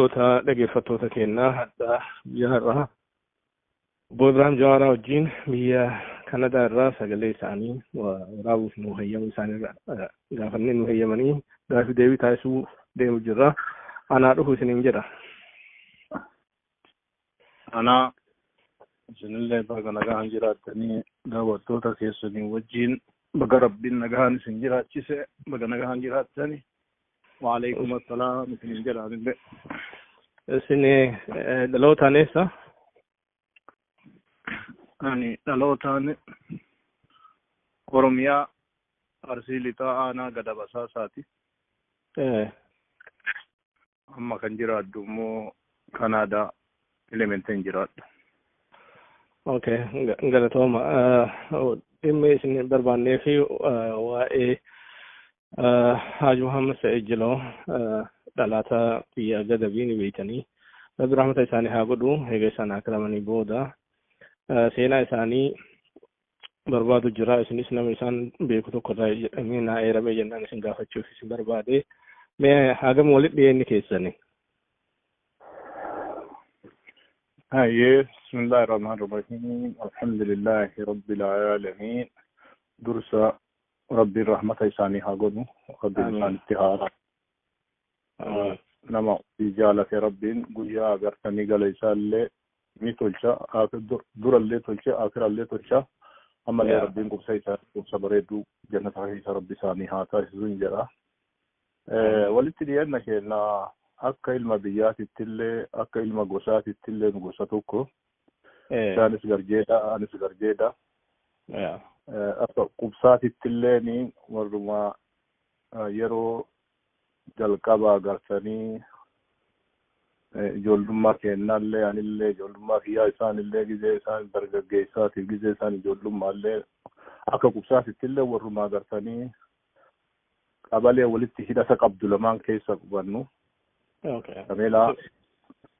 Kabajamtoota dhaggeeffattoota keenyaa, hadha biyya har'aa Obbo Ibrahim Jawaaraa wajjin biyya Kanadaa irraa sagalee isaanii waraabuuf nu heyyamuu isaanii gaafannee nu heyyamanii gaafii deebii taasisuu deemu jirra. Anaa dhufu isiniin jedha. Anaa isinillee baga nagaan jiraattanii, daawwattoota keessanii wajjin baga Rabbiin nagaan isin jiraachise, baga nagaan jiraattanii. Waalaikum assalaam isinin jedha anillee. Isin dhalootaan eessa? Ani dhalootaan Oromiyaa, Arsii Lixaa, aanaa Gada Basaasaati. Amma kan jiraadhu immoo Kanaadaa, Edmonton jiraadha. Okay, galatooma. Dhimma isin barbaannee fi waa'ee Haaji Muhammad Sa'id Jiloo, dhalaata biyya Gadabii ni beeytanii. Rabbi rahmata isaanii haa godhu. Eega isaan akiramanii booda seenaa isaanii barbaadu jira. Isinis nama isaan beeku tokko irraa jedhamee naa eeramee jennaan isin gaafachuuf isin barbaade. Mee hagam walitti dhiyeenyi keessani? Hayyee, bismillahir rahmanir rahim, alhamdulillahi rabbil alamin. Dursa Rabbiin rahmata isaanii haa godhu, Rabbiin isaanitti haa nama ofii jaalate Rabbiin guyyaa agartanii gala isaallee ni tolcha, durallee tolche, akirallee tolcha. Ammallee Rabbiin qubsa isaanii qubsa bareedduu jannata keessa Rabbi isaanii haa taasisu hin jedha. Walitti dhiyeenya keenya akka ilma biyyaatittillee akka ilma gosaatittillee nu gosa tokko. Isaanis Garjeedha, anis Garjeedha. Akka qubsaatittillee ni warruma yeroo jalqabaa gartanii ijoollummaa kennallee, anillee ijoollummaa kiyyaa, isaanillee gizee isaan dargaggeessaatiif gizee isaan ijoollummallee akka qubsaatittillee warrumaa gartanii qabalee walitti hidhata qabdu lamaan keessa qubannu. Qameelaa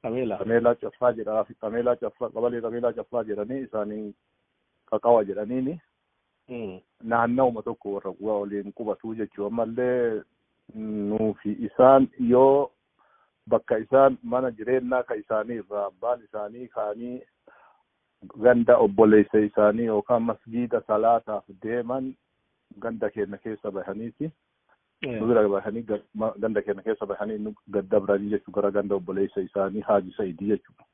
Qameelaa. Qameelaa Caffaa jedhaa fi Qameelaa Caffaa, qabalee Qameelaa Caffaa jedhanii, isaanii Qaqawa jedhaniini naanna'uma tokko warra waliin qubatu jechuu. Ammallee nuufi isaan yoo bakka isaan mana jireenyaa ka isaanii irraa abbaan isaanii ka'anii ganda obboleessa isaanii yookaan masgiida salaataaf deeman, ganda keenya keessa bahaniiti. Nu bira bahanii, ganda keenya keessa bahanii nu gaddabranii jechuu, gara ganda obboleessa isaanii Haaji Saidii jechuudha.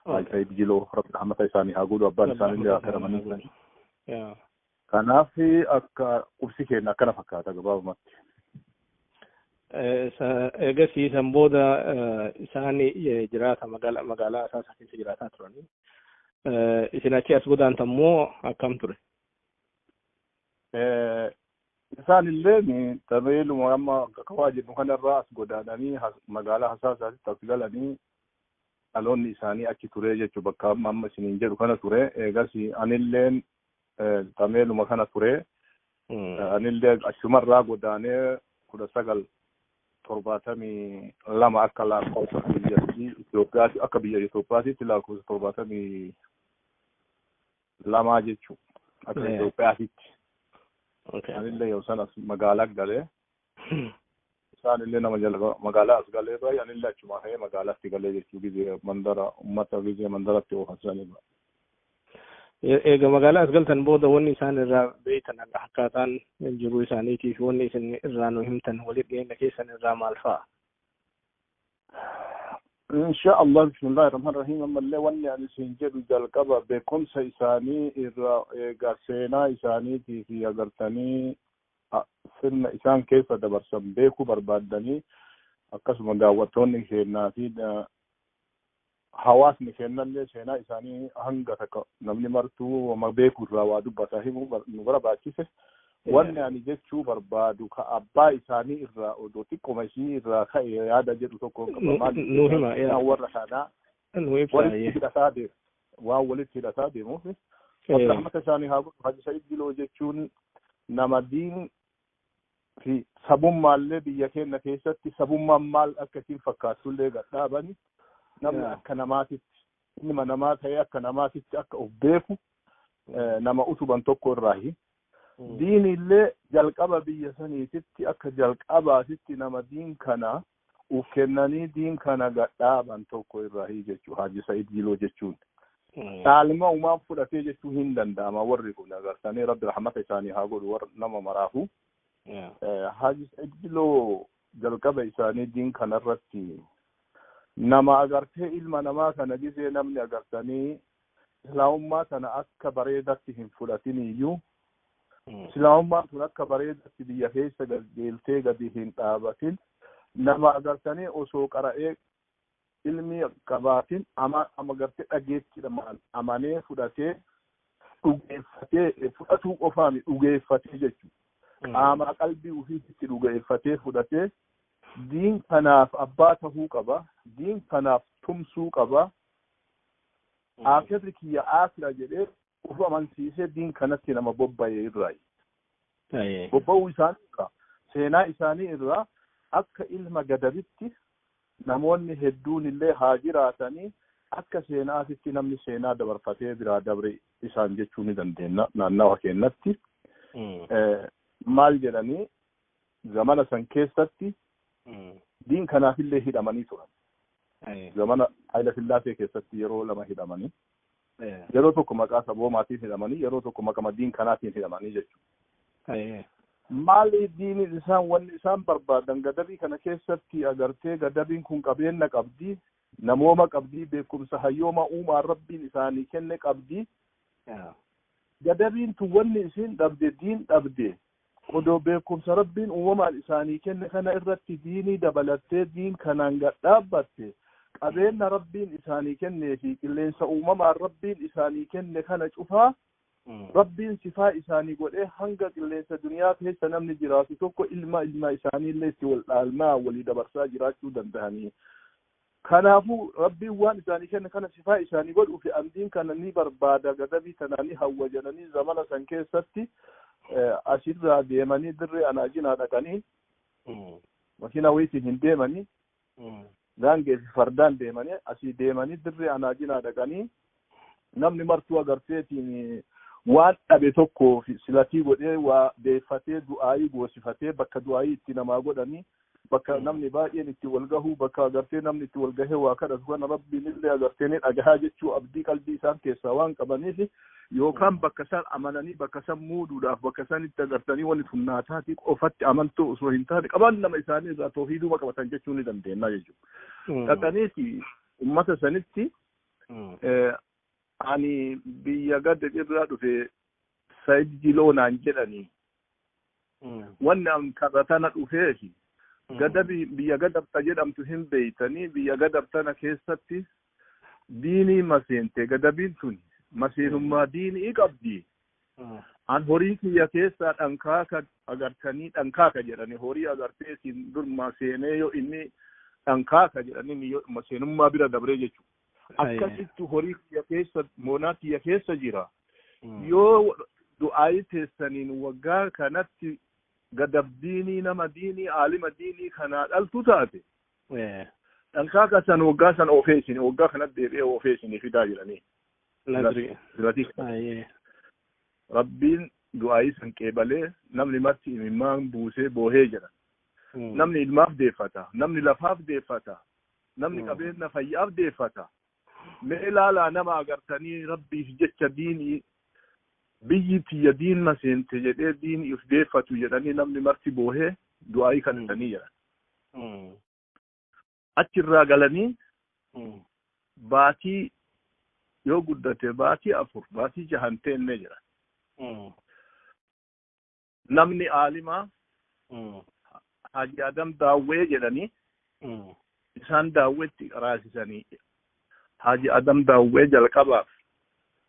Haaji Said Jiloo, Rabbi rahmata isaanii haa godhu, abbaan isaanii illee haa karamanii. Kanaaf akka qubsi keenya akkana fakkaata gabaabumatti. Eegasii san booda isaan jiraata magaalaa Asaasaa keessa jiraataa turanii. Isin achi as godaantan moo akkam ture? Isaan illee tabeeluma amma Kakawaa jedhu kanarraa as godaananii magaalaa Hasaasaatti as galanii, dhaloonni isaanii achi ture jechuu, bakka amma isiniin jedhu kana ture. Eegas anilleen tameeluma kana ture. Anillee achumarraa godaanee 1972 akka lakkoofsa biyyattii Itoophiyaatti, akka biyya Itoophiyaatitti lakkoofsa 72 jechuu akka Itoophiyaatitti. Anillee yoo sanas magaalaa galee, isaanillee nama jala magaalaa as galee irraa, anillee achuma ka'ee magaalaatti galee jechuu, gizee mandara ummata gizee mandaratti oofan sanirra. Eega magaalaa as galtan booda wanni isaan irraa beektan, akkaataan jiruu isaaniitiif wanni isin irraa nu himtan, walitti dhiyeenya keessan irraa maal fa'a? Insha Allah, bismillahir rahmanir rahim. Ammallee wanni ani isin jedhu jalqaba beekumsa isaanii irraa eega seenaa isaaniitii fi agartanii sirna isaan keessa dabarsan beekuu barbaaddanii, akkasuma daawwattoonni keenyaa fi hawaasni kennallee seenaa isaanii hanga takka namni martuu wama beeku irraa waa dubbataa himuu nu barbaachise. Wanni ani jechuu barbaadu ka abbaa isaanii irraa odoo xiqqoma isii irraa ka'e yaada jedhu tokko qaba. Nu hima. Yaa warra kanaa Nu ibsa. Walitti hidhataa deemu. Waan walitti hidhataa deemuuf. Rahmata isaanii haa godhu. Haji Sa'id Jiloo jechuun nama diin fi sabummaallee biyya keenya keessatti sabummaan maal akka isiin fakkaattullee gadhaabani. Namni akka namaatitti, ilma namaa ta'ee akka namaatitti akka of beeku nama utuban tokko irraahi. Diin illee jalqaba biyya saniititti akka jalqabaatitti nama diin kana uf kennanii diin kana gadhaaban tokko irraa jechuu Haaji Sa'id Jiloo jechuun. Dhaalma uumaan fudhatee jechuu hin danda'ama warri kun agartanii rabbi rahmata isaanii haa godhu warra nama maraafu. Haaji Sa'id Jiloo jalqaba isaanii diin kanarratti nama agartee ilma namaa kana gisee namni agartanii islaamummaa kana akka bareedatti hin fudhatin iyyuu islaamummaan kun akka bareedatti biyya keessa gad gadi hin dhaabatin nama agartanii osoo qara'ee ilmi qabaatin ama agartee dhageettidha amanee fudhatee dhugeeffatee fudhatuu qofaami dhugeeffatee jechuudha. Qaamaa qalbii ofiitti dhugeeffatee fudhatee diin kanaaf abbaa tahuu qaba, diin kanaaf tumsuu qaba, akirri kiyya akira jedhee of amansiisee diin kanatti nama bobba'e irraa. Bobba'uu isaanii irraa, seenaa isaanii irraa akka ilma gadabitti namoonni hedduun illee haa jiraatanii akka seenaatitti namni seenaa dabarfatee biraa dabre isaan jechuu ni dandeenya naannawa keenyatti. Maal jedhanii zamana san keessatti diin kanaafillee hidhamanii turan. Zamana Hayila Sillaasee keessatti yeroo lama hidhamanii. Yeroo tokko maqaa saboomaatiin hidhamanii yeroo tokko maqaa diin kanaatiin hidhamanii jechuudha. Maali diini isaan wanni isaan barbaadan gadabii kana keessatti agartee gadabiin kun qabeenya qabdi, namooma qabdi, beekumsa hayyooma uumaan rabbiin isaanii kenne qabdi. Gadabiin tun wanni isiin dhabde diin dhabde odoo beekumsa rabbiin uumamaan isaanii kenne kana irratti diinii dabalattee diin kanaan gad dhaabbatte qabeenya rabbiin isaanii kennee fi qilleensa uumamaan rabbiin isaanii kenne kana cufaa rabbiin sifaa isaanii godhee hanga qilleensa duniyaa keessa namni jiraatu tokko ilma ilma isaanii illee itti wal dhaalmaa walii dabarsaa jiraachuu danda'anii. Kanaafuu rabbiin waan isaanii kenne kana sifaa isaanii godhuu fi amdiin kana ni barbaada gadabii tanaa ni hawwa jedhanii zamana san keessatti asirraa deemanii dirree anaajinaa dhaqanii makiina wayiitiin hin deemanii gaangee fi fardaan deemanii asii deemanii dirree anaajinaa dhaqanii namni martuu agarteetiin waan dhabe tokko silatii godhee waa deeffatee du'aayii goosifatee bakka du'aayii itti namaa godhanii bakka namni baay'een itti wal gahuu bakka agartee namni itti wal gahee waa kadhatu kana rabbiin illee agartee ni dhagahaa jechuu abdii qalbii isaan keessaa waan qabaniif yookaan bakka isaan amananii bakka isaan muuduudhaaf bakka isaan itti agartanii wanni tunnaataatii qofatti amantuu osoo hin taane qaban nama isaanii irraa toohiiduma qabatan jechuu ni dandeenya jechuudha. Dhaqaniiti ummata sanitti ani biyya gadda irraa dhufe Sa'id Jiloo naan jedhanii wanni an kadhatana dhufeefi gadabi biyya gadabta jedhamtu hin beeytanii biyya gadabtana keessatti diinii maseente gadabiin tun maseenummaa diinii qabdi. An horii kiyya keessaa dhankaaka agartanii dhankaaka jedhanii horii agartee siin dur maseenee yoo inni dhankaaka jedhanii maseenummaa bira dabree jechuudha. Akkasitti horii kiyya keessa moonaa kiyya keessa jira. Yoo du'aayii teessaniin waggaa kanatti gadab diinii nama diinii aalima diinii kanaa dhaltu taate. Dhankaaka san waggaa san oofee isin waggaa kanatti deebi'ee oofee isinii fidaa jedhanii. Rabbiin du'aayii san qeebalee namni marti imimmaan buusee boohee jedha. Namni ilmaaf deeffata, namni lafaaf deeffata, namni qabeenya fayyaaf deeffata. Mee ilaalaa nama agartanii rabbiif jecha diinii biyyi tiyya diin maseente jedhee diinii of deeffatu jedhanii namni marti boohee du'aayii kadhatanii jedhan. Achirraa galanii baatii yoo guddate baatii 4 baatii 6 teennee jedhan. Namni aalimaa Haji Adam Daawwee jedhanii isaan daawwetti raasisanii Haji Adam Daawwee jalqabaaf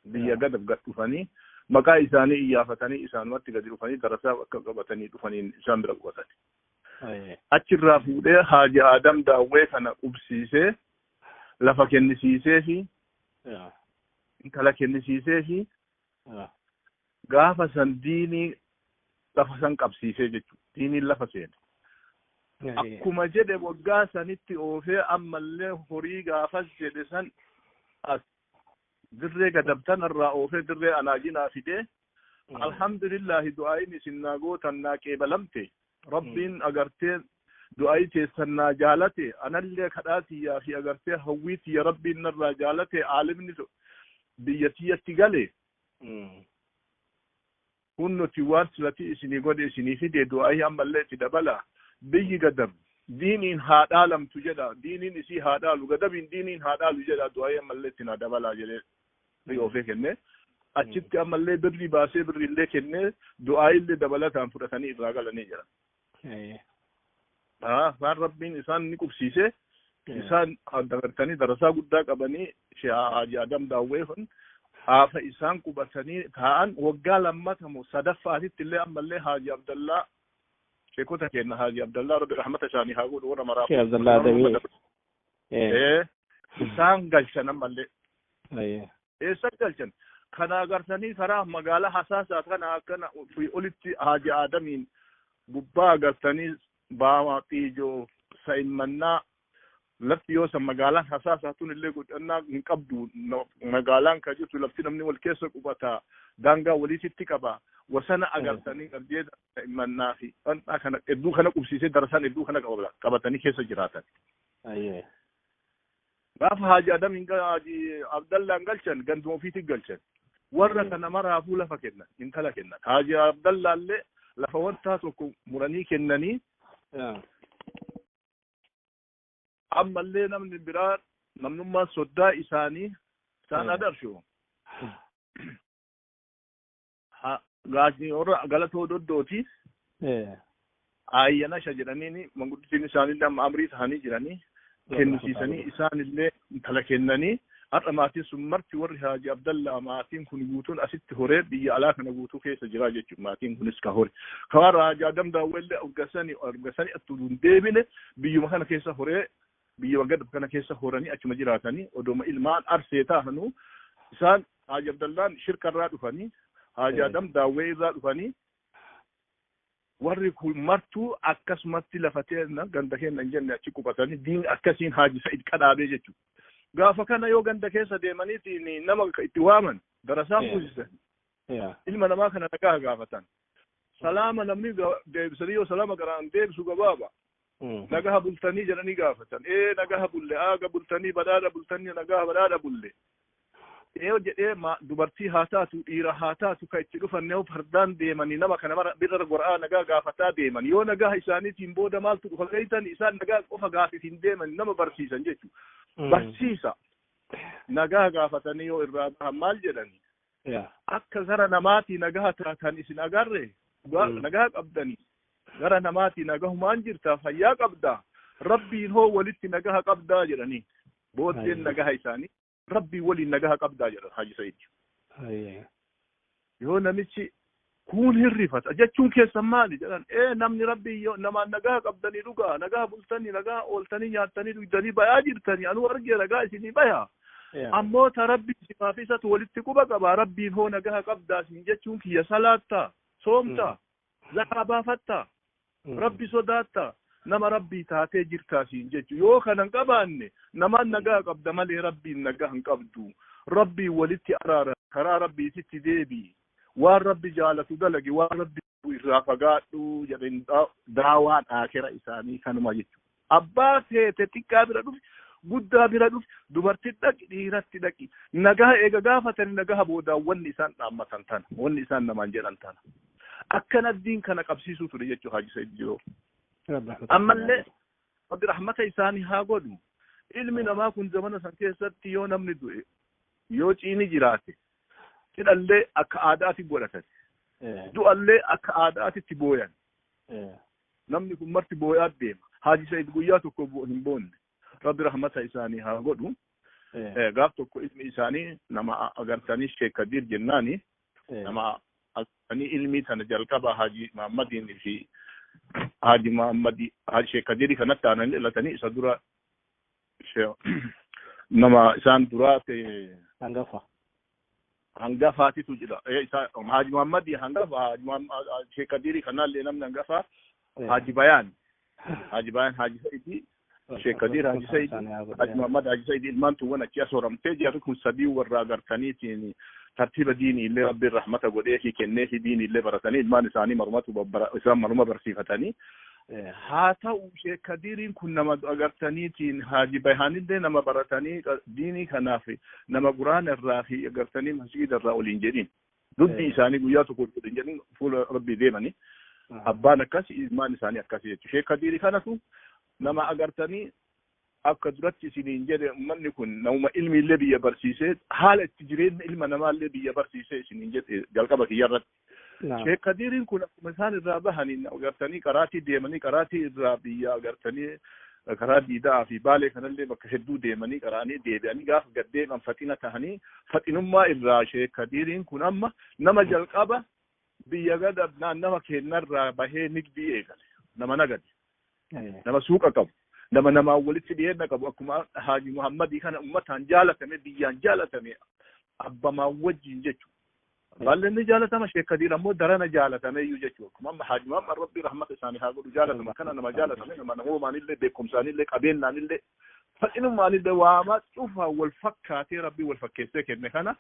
biyya gadab gad dhufanii maqaa isaanii iyyaafatanii isaanumatti gadi dhufanii darasaa akka qabatanii dhufaniin isaan bira qubatan. Achirraa fuudhee Haji Adam Daawwee kana qubsiisee lafa kennisiisee fi intala kennisiisee fi gaafa san diinii lafa san qabsiisee jechuudha. Diiniin lafa seene. Akkuma jedhe waggaa sanitti oofee ammallee horii gaafas jedhe san as dirree gadabtan irraa oofee dirree anaajinaa fidee alhamdulillahi du'aayin isin naa gootan naa qeebalamte rabbiin agartee Du'aayi teessannaa jaalate, anallee kadhaa tiyyaa fi agartee hawwii tiyya rabbiin narraa jaalate, aalimni biyya tiyyatti gale. Kun nuti waan silati isinii godhe isinii fide, du'aayi ammallee itti dabala. Biyyi Gadab diiniin haa dhaalamtu jedha, diiniin isii haa dhaalu, Gadabiin diiniin haa dhaalu jedha, du'aayi ammallee itti naa dabalaa jedhee ofee kenne. Achitti ammallee birrii baasee, birriillee kennee, du'aayillee dabalataan fudhatanii irraa galanii jiran. Waan rabbiin isaan ni qubsiise, isaan dabartanii darasaa guddaa qabanii. Haaji Adam Daawwee kun haafa isaan qubatanii taa'an waggaa lammatamu sadaffaatitti illee ammallee Haaji Abdallaa, sheekota kenna, Haaji Abdallaa, rabbi rahmata isaanii haa godhu, warra maraaf. Sheekh Abdallaa Adamii. Isaan galchan ammallee. Eessa galchan? Kana agartanii karaa magaalaa Hasaasaa kana akkana olitti Haaji Adamiin gubbaa agartanii baama xiijoo sa'immannaa. Lafti yoo san magaalaan Hasaasaa tun illee godhannaa hin qabdu. Magaalaan ka jirtu lafti namni wal keessa qubata, daangaa waliititti qaba. Wasana agartanii qabdee sa'immannaa fi kana hedduu kana qubsiisee, darasaan hedduu kana qabatanii keessa jiraatan. Gaafa Haaji Adamiin Haaji Abdallaan galchan, ganduma ofiitti galchan. Warra kana maraafuu lafa kennan, intala kennan. Haaji Abdallaallee lafa wantaa tokko muranii kennanii. Ammallee namni biraa, namnummaan soddaa isaanii isaan adarshu. Gaajni warra galatoo doddooti. Ayyanasha jedhaniini manguddittiin isaanillee amma amrii ta'anii jiranii kennisiisanii, isaanillee intala kennanii. Har'a maatiin sun marti, warri Haaji Abdallaa, maatiin kun guutuun asitti horee biyya alaa kana guutuu keessa jira jechuudha. Maatiin kunis ka hore. Kawarra Haaji Adam Daawwellee argasanii attuu hin deebine, biyyuma kana keessa horee, biyyuma gad kana keessa horanii achuma jiraatanii. Odoma ilmaan Arsee ta'anuu, isaan Haaji Abdallaan shirkarraa dhufanii, Haaji Adam Daawwee irraa dhufanii, warri kun martuu akkasumatti lafa teenna ganda keenya hin jenne achi qubatanii diin akkasiin Haaji Sa'id qadhaabee jechuudha. Gaafa kana yoo ganda keessa deemaniitiin nama itti waaman, darasaa fuusisan. Ilma namaa kana nagaa gaafatan. Salaama namni deebisanii, yoo salaama garaan deebisu gabaaba. Nagaha bultanii jedhanii gaafatan. Ee, nagaha bulle, aaga bultanii badhaadha bultanii, nagaha badhaadha bulle. Ee jedhee, dubartii haa taatu, dhiira haa taatu, ka itti dhufan yoo fardaan deemanii nama kana mara birra gora'aa nagaa gaafataa deeman. Yoo nagaa isaaniitiin booda maaltu dhufa beeytan? Isaan nagaa qofa gaafif hin deeman, nama barsiisan jechuudha. Barsiisa. Nagaa gaafatanii yoo irraa bahan maal jedhani? Akka gara namaatii nagaa taatan isin agarre, nagaa qabdanii, gara namaatii nagahumaan jirta, fayyaa qabda, rabbiin hoo walitti nagaha qabdaa jedhanii. Booddeen nagaha isaanii rabbii waliin nagaha qabdaa jedhan Haji Sa'id. Yoo namichi kun hirrifata jechuun keessan maali jedhan, ee namni rabbii yoo namaan nagaa qabdanii, dhugaa nagaa bultanii, nagaa ooltanii, nyaattanii, dhugdanii bayaa jirtanii, anuu argee nagaa isinii bayaa. Ammoo ta rabbii simaaf isatu walitti quba qaba, rabbiin hoo nagaha qabdaa siin jechuun kiyya, salaattaa, soomtaa, zakaa baafattaa, rabbi sodaattaa, nama rabbii taatee jirtaa siin jechu. Yoo kana hin qabaanne, namaan nagaa qabda malee rabbiin nagaa hin qabdu. Rabbiin walitti araara, karaa rabbiititti deebii, waan rabbi jaalatu dalagi, waan rabbi irraa fagaadhu jedhan. Daawaan akira isaanii kanuma jechuudha. Abbaa feete xiqqaa bira dhufi, guddaa bira dhufi, dubartii dhaqi, dhiiratti dhaqi, nagaa eega gaafatani, nagaha boodaan wanni isaan dhaammatan tana, wanni isaan namaan jedhan tana. Akkana diin kana qabsiisuu ture jechuudha Haji Said Jiroo. Ammallee rabbi rahmata isaanii haa godhu. Ilmi namaa kun zamana san keessatti yoo namni du'e, yoo ciini jiraate, cidhallee akka aadaatti godhatan. Du'allee akka aadaatitti booyan. Namni kun marti booyaa deema. Haji Said guyyaa tokko hin boonne. Rabbi rahmata isaanii haa godhu. Gaaf tokko ilmi isaanii nama agartanii Sheek Kadir jennaani, nama agartanii ilmii tana jalqaba Haji Muhammadiin fi Haji Muhammadi Haji Sheek Kadirii kanatti aananii dhalatanii, isa dura nama isaan duraa ta'e. Hangafa. Hangafaatitu jira. Isa Haji Muhammadi hangafa, Haji Sheek Kadirii kanallee namni hangafa Haji Bayaan. Haji Bayaan Haji Saidi, Sheek Kadir Haji Saidi, Haji Muhammad Haji Saidi, ilmaan tuwwan achi as horamtee jarri kun sadii warra agartaniitiin tartiiba diinii illee rabbiin rahmata godhee fi kennee fi diinii illee baratanii, ilmaan isaanii marumatu isaan maruma barsiifatanii. Haa ta'u, Sheek Kadiiriin kun nama agartaniitiin Haaji Bayaanillee nama baratanii diinii kanaaf nama quraana irraa fi agartanii masgiida irraa oliin jedhin. Dubbii isaanii guyyaa tokko oliin jedhin fuula Rabbii deemanii. Abbaan akkas, ilmaan isaanii akkasii jechuudha. Sheek Kadiirii kanatu nama agartanii akka duratti isiniin jedhe, uummanni kun namuma ilmiillee biyya barsiisee, haala itti jireenya ilma namaallee biyya barsiisee isiniin jedhe jalqaba kiyyarratti. Sheek Kadiiriin kun akkuma isaan irraa bahanii agartanii qaraatii deemanii, qaraatii irraa biyya agartanii karaa Diidaa fi Baalee kanallee bakka hedduu deemanii qaraanii deebi'anii, gaafa gad deeman faxina tahanii, faxinummaa irraa Sheek Kadiiriin kun amma nama jalqaba biyya gada naannawa keenyarraa bahee nigdii eegale, nama nagade, nama suuqa qabu, nama namaan walitti dhiyeenya qabu, akkuma Haaji Muhammadii kana ummataan jaalatame, biyyaan jaalatame, abbamaan wajjin jechuudha. Baalleen ni jaalatama, Sheek Kadiir ammoo darana jaalatame iyyuu jechuudha. Akkuma amma Haaji Muhammad, Rabbi rahmata isaanii haa godhu, jaalatama kana nama jaalatame, nama namoomaanillee, beekumsaanillee, qabeenyaanillee, faxinummaanillee waamaa cufaa wal fakkaatee Rabbi wal fakkeessee kenne kana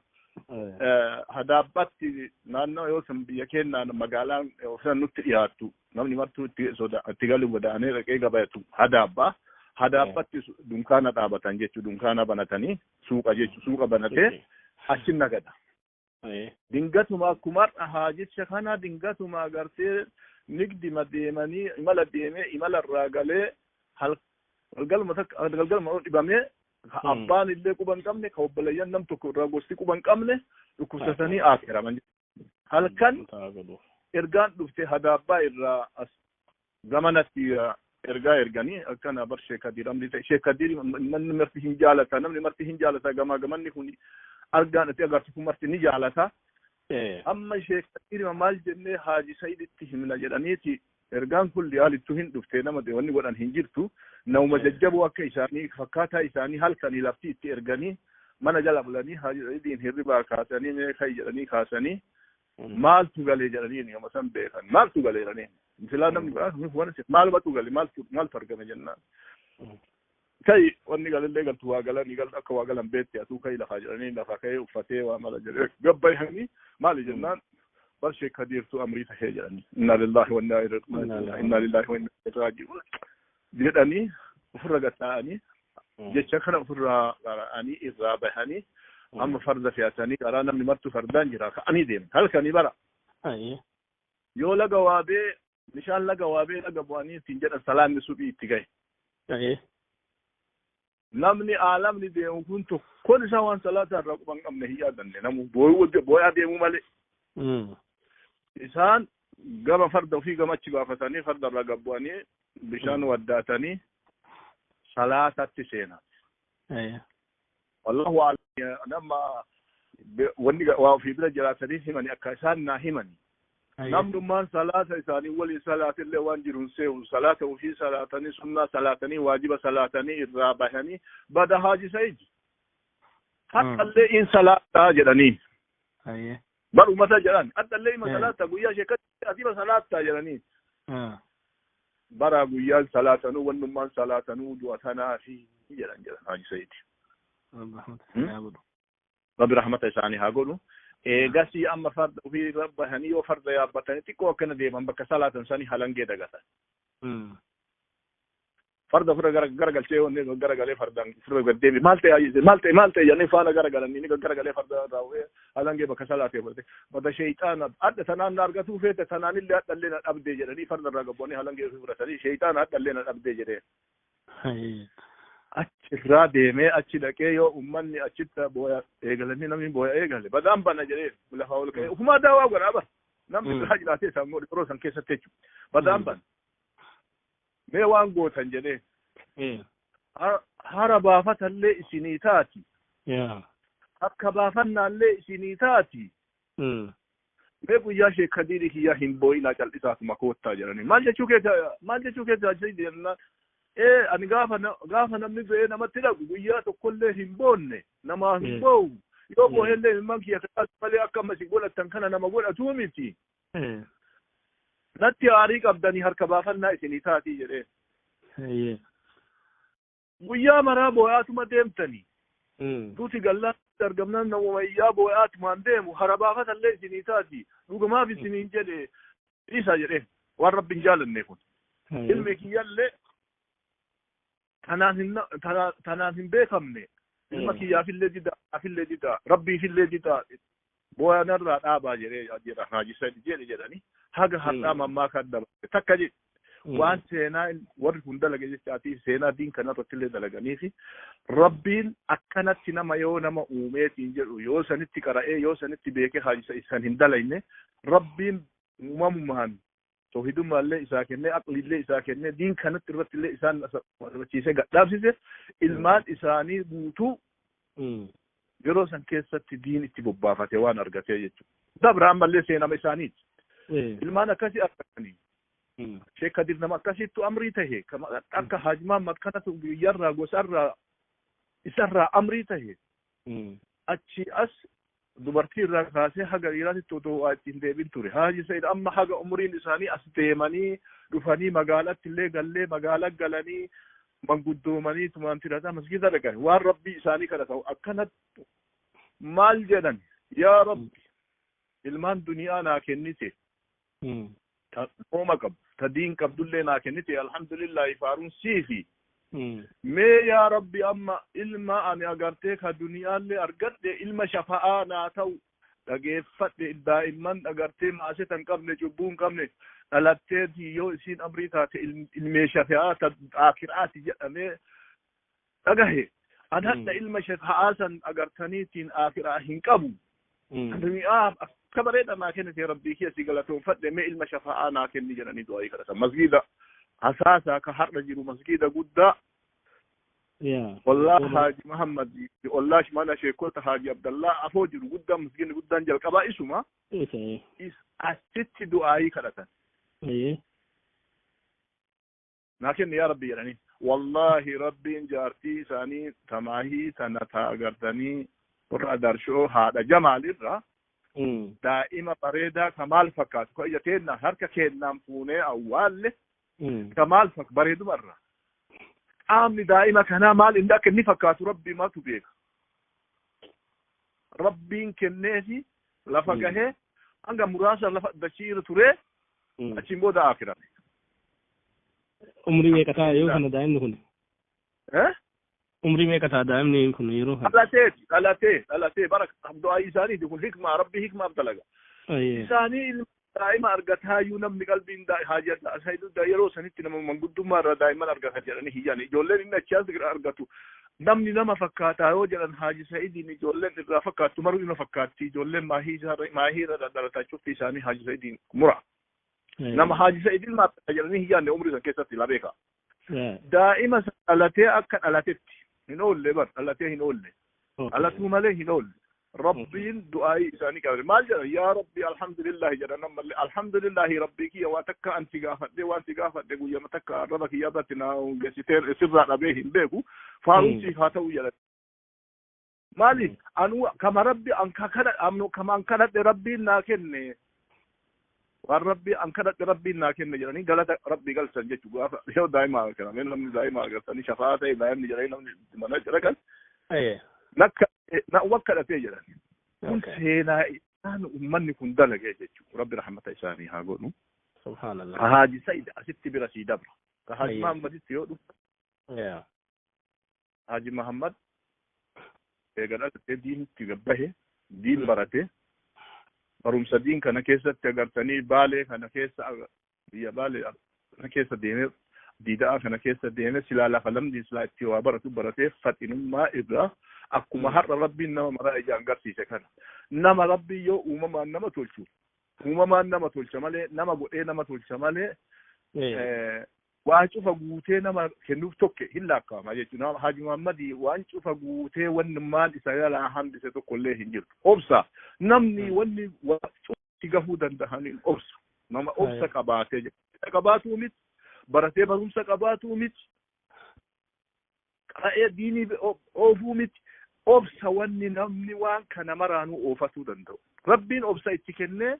Hadaabbatti naannoo yoo san biyya keenyaan magaalaan yoo san nutti dhiyaattu namni martuu itti soda itti galu goda'anii dhaqee gabayatu Hadaabbaa. Hadaabbatti dunkaana dhaabatan jechuudha. Dunkaana banatanii suuqa jechuudha. Suuqa banatee achi nagada. Dingatuma akkuma haajicha kana dingatuma agartee nigdima deemanii imala deemee imala irraa galee galgaluma takka galgaluma dhibamee, ka abbaan illee quba hin qabne, ka obboleeyyan nam tokko irraa gosti quba hin qabne, dhukkubsatanii aakiraman. Halkan ergaan dhufte Hadaabbaa irraa as gamanatti ergaa erganii akkana bar Sheek Kadiir amri ta'e. Sheek Kadiir namni marti hin jaalata, namni marti hin jaalata, gamaa gamanni kun argaan itti agartu kun marti ni jaalata. Amma Sheek Kadiir maal jennee Haaji Sa'iditti himna jedhaniiti ergaan kun liyaalittu hin dhufte, nama wanni godhan hin jirtu, namuma jajjaboo akka isaanii fakkaataa isaanii halkanii lafti itti erganii mana jala bulanii Haaji Sa'idiin hirribaa kaasanii, mee kai jedhanii kaasanii, maaltu galee jedhanii, nama san beekan, maaltu galee jedhanii, silaa namni maalumatu gale, maaltu maaltu argame jennaan, kai wanni galallee galtu waa galanii gal akka waa galan beetti atuu kai lafaa jedhanii, lafa ka'ee uffatee waa mala jedhee gabbayhanii, maali jennaan, bar Sheek Kadiirtu amrii tahee jedhanii, inna lillahi wa inna ilaihi, inna lillahi wa inna ilaihi raaji'uun jedhanii ofirra gatta'anii jecha kana ofirraa qara'anii irraa bahanii amma farda fe'atanii karaa namni martu fardaan jira ka'anii deeman halkanii bara. Yoo laga waabee bishaan laga waabee laga bu'anii ittiin jedhan salaanni suphii itti gahe. Namni aalamni deemu kun tokkoon isaa waan salaata irraa quba hin qabne hin yaadanne, namu booyaa deemuu malee. Isaan gama farda ofii gama achi baafatanii farda irraa gad bu'anii bishaan waddaatanii salaatatti seenan. Wallahu a'lam, nama wanni waa ofii bira jiraatanii himani akka isaan naa himani. Namnummaan salaata isaanii waliin salaatillee waan jiru hin seehu, salaata ofii salaatanii, sunnaa salaatanii, waajiba salaatanii irraa bahanii, bada Haaji Sa'id haqqallee in salaataa jedhanii. Bar ummata jedhan haqqallee ima salaataa guyyaa sheekatti asiima salaataa jedhanii. Bara guyyaan salaatanuu wannummaan salaatanuu du'a tanaa fi jedhan Haaji Sa'id. Rabbi rahmata isaanii haa godhu. Eegasii amma farda ofii irra bahanii yoo farda yaabbatanii xiqqoo akkana deeman bakka salaatan sanii halangee dagatan. Farda ofirra garagalchee wanni garagalee fardaan ofirra gad deebi, maal ta'e hayyise, maal ta'e, maal ta'e jedhanii faana garagalanii, ni garagalee farda irraa bu'ee halangee bakka salaatee fudhate, bada sheeyxaana hadha tanaan na argatuu feete, tanaanillee hadhallee na dhabdee jedhanii farda irraa gad bu'anii halangee ofii fudhatanii, sheeyxaana hadhallee na dhabdee jedhee. Achirraa deemee achi dhaqee yoo ummanni achitti booya eegalanii, namni booya eegale, badaan bana jedhee lafaa ol ka'ee ufumaa daawaa godhaa bara namni biraa jiraatee isaan godhe yeroo san keessatti jechuudha. Badaan bana mee waan gootan jedhee hara baafatallee isinii taati, akka baafannaallee isinii taati, mee guyyaa Sheek Kadiirii kiyyaa hin boo'inaa, cal'isaatuma koottaa jedhanii. Maal jechuu keessa, maal jechuu keessa jennaan, ee ani gaafa namni du'ee namatti dhaqu guyyaa tokkollee hin boonne, namaa hin boo'u, yoo boo'ellee ilmaan kiyya kanaas malee akka amma isin godhattan kana nama godhatuu miti, natti aarii qabdanii harka baafannaa isinii taatii jedhee. Guyyaa maraa boo'aatuma deemtanii, duuti gallaan argamnaan namuma iyyaa boo'aatumaan deemu, hara baafatallee isinii taati, dhugamaaf isiniin jedhe, isa jedhee waan Rabbi hin jaalanne kun. Ilmi kiyyallee tanaan hin beekamne. Ilma kiyyaafillee dida, afillee dida, rabbiifillee dida, booyanarraa dhaabaa jedhee jedha Haaji Said jedhe jedhanii haga har'aa mammaa kan dabale takka jedhe. Waan seenaa warri kun dalage jechaatiif seenaa diin kanarratti illee dalaganiif rabbiin akkanatti nama yoo nama uumeetiin jedhu yoo sanitti qara'ee yoo sanitti beekee Haaji Said san hin dalagne rabbiin uumamumaan tawhidummaallee isaa kennee aqliillee isaa kennee diin kanatti irratti illee isaan barbachiisee gadhaabsise ilmaan isaanii guutuu yeroo san keessatti diin itti bobbaafate waan argatee jechuudha. Dabra ammallee seenama isaaniiti. Ilmaan akkasii argatanii. Sheek Kadir nama akkasittu amrii tahe akka Haaji Mahammad kanatu biyyarraa gosarraa isarraa amrii tahe achi as dubartii irraa kaasee haga dhiiraatitti otoo waa ittiin deebin ture. Haaji Said amma haga umriin isaanii as deemanii dhufanii magaalatti illee gallee magaala galanii manguddoomanii tumaan tirataa masgiida dhaqan waan rabbii isaanii kana ta'u akkanatti maal jedhan yaa rabbi ilmaan duniyaa naa kennite ta ooma qabdu ta diin qabdullee naa kennite alhamdulillahi faaruun siifi mee yaa rabbi amma ilma ani agartee ka duniyaallee argadhe ilma shafa'aa naa ta'u dhageeffadhe daa'imman agartee maaseta hin qabne cubbuu hin qabne dhalattee yoo isiin amrii taate ilmee shafa'aa ta aakiraati jedhamee dhagahe an hadha ilma shafa'aa san agartaniitiin aakiraa hin qabu duniyaa akka bareeda naa kennite rabbii kiyya si galatoonfadhe mee ilma shafa'aa naa kenni jedhanii du'aayii kadhatan masgiida hasaasaa ka har'a jiru masgiida guddaa Wallah Haaji Muhammad wallah mana sheekota Haaji Abdallah afoo jiru guddaan masgiidni guddaan jalqabaa isuma asitti du'aayii kadhatan. Naa kenni yaa rabbi jedhanii wallahi rabbiin jaartii isaanii tamaahii tana taa agartanii warra adarshoo haadha jamaalirra daa'ima bareedaa ka maal fakkaatu ka ija keennaan harka keennaan fuunee awwaalle ka maal fakkaatu bareeduma irra qaamni daa'ima kanaa maal inni akka inni fakkaatu rabbi matu beeka. Rabbiin kenneefi lafa gahee hanga muraasa lafa dachiira turee achiin booda akirame. Umrii meeqa ta'a yeroo kana daa'imni kun? Umrii meeqa ta'a daa'imni kun yeroo kana? Dhalatee bara du'aa isaaniiti kun hikmaa rabbi hikmaaf dalaga. Isaanii ilma daa'ima argataayyuu namni qalbiin haajata yeroo sanitti nama manguddummaa irraa daa'imman argatan jedhanii hiyyan ijoolleen inni achi as argatu namni nama fakkaataa yoo jedhan Haaji Sa'idiin ijoolleen irraa fakkaattu maruu ima fakkaatti ijoolleen maahii irra dhalataa cufti isaanii Haaji Sa'idiin mura. Nama Haaji Sa'idiin maal jedhanii hiyyanne umrii san keessatti la beeka. Daa'ima dhalatee akka dhalatetti hin oolle bar dhalatee hin oolle dhalatuu malee hin oolle. Rabbiin du'aayii isaanii qabate maal jedhan yaa rabbi alhamdulillahi jedhan ammallee alhamdulillahi rabbii kiyya waa takka anti gaafadhe waan si gaafadhe guyyama takka arraba kiyya irratti naa geessitee sirraa dhabee hin beeku faaruun siif haa ta'u jedhan. Maali anu kama rabbi an kama an kadhadhe rabbiin naa kenne waan rabbi an kadhadhe rabbiin naa kenne jedhanii galata rabbii galchan jechuu gaafa yoo daa'ima argatan namni daa'ima argatanii shafaa ta'e daa'imni jedhanii namni mana jedhan. Nakka na wakka dhatee jedhan. Kun seenaa isaan uummanni kun dalagee jechuudha. Rabbi rahmata isaanii haa godhu. Subhaanallah. Ka Haaji Said asitti bira sii dabra. Ka Haaji Muhammaditti yoo dhufu. Haaji Muhammad eega dhalatee diinitti gabbahe diin barate barumsa diin kana keessatti agartanii baalee kana keessa biyya baalee kana keessa deemee diidaa kana keessa deemee silaa lafa lamni silaa itti waa baratu baratee faxinummaa irraa akkuma har'a rabbiin nama maraa ijaan garsiise kana nama rabbii yoo uumamaan nama tolchu uumamaan nama tolcha malee nama godhee nama tolcha malee waan cufa guutee nama kennuuf tokko hin lakkaa'ama jechuudha. Haaji Muhammadii waan cufa guutee wanni maal isa jalaa hambise tokko illee hin jirtu. Obsa namni wanni waan cufti gahuu danda'aniin obsa nama obsa qabaatee jechuudha. Qabaatuu miti baratee barumsa qabaatuu miti qara'ee diinii oofuu miti obsa wanni namni waan kana maraanuu oofatuu danda'u. Rabbiin obsa itti kennee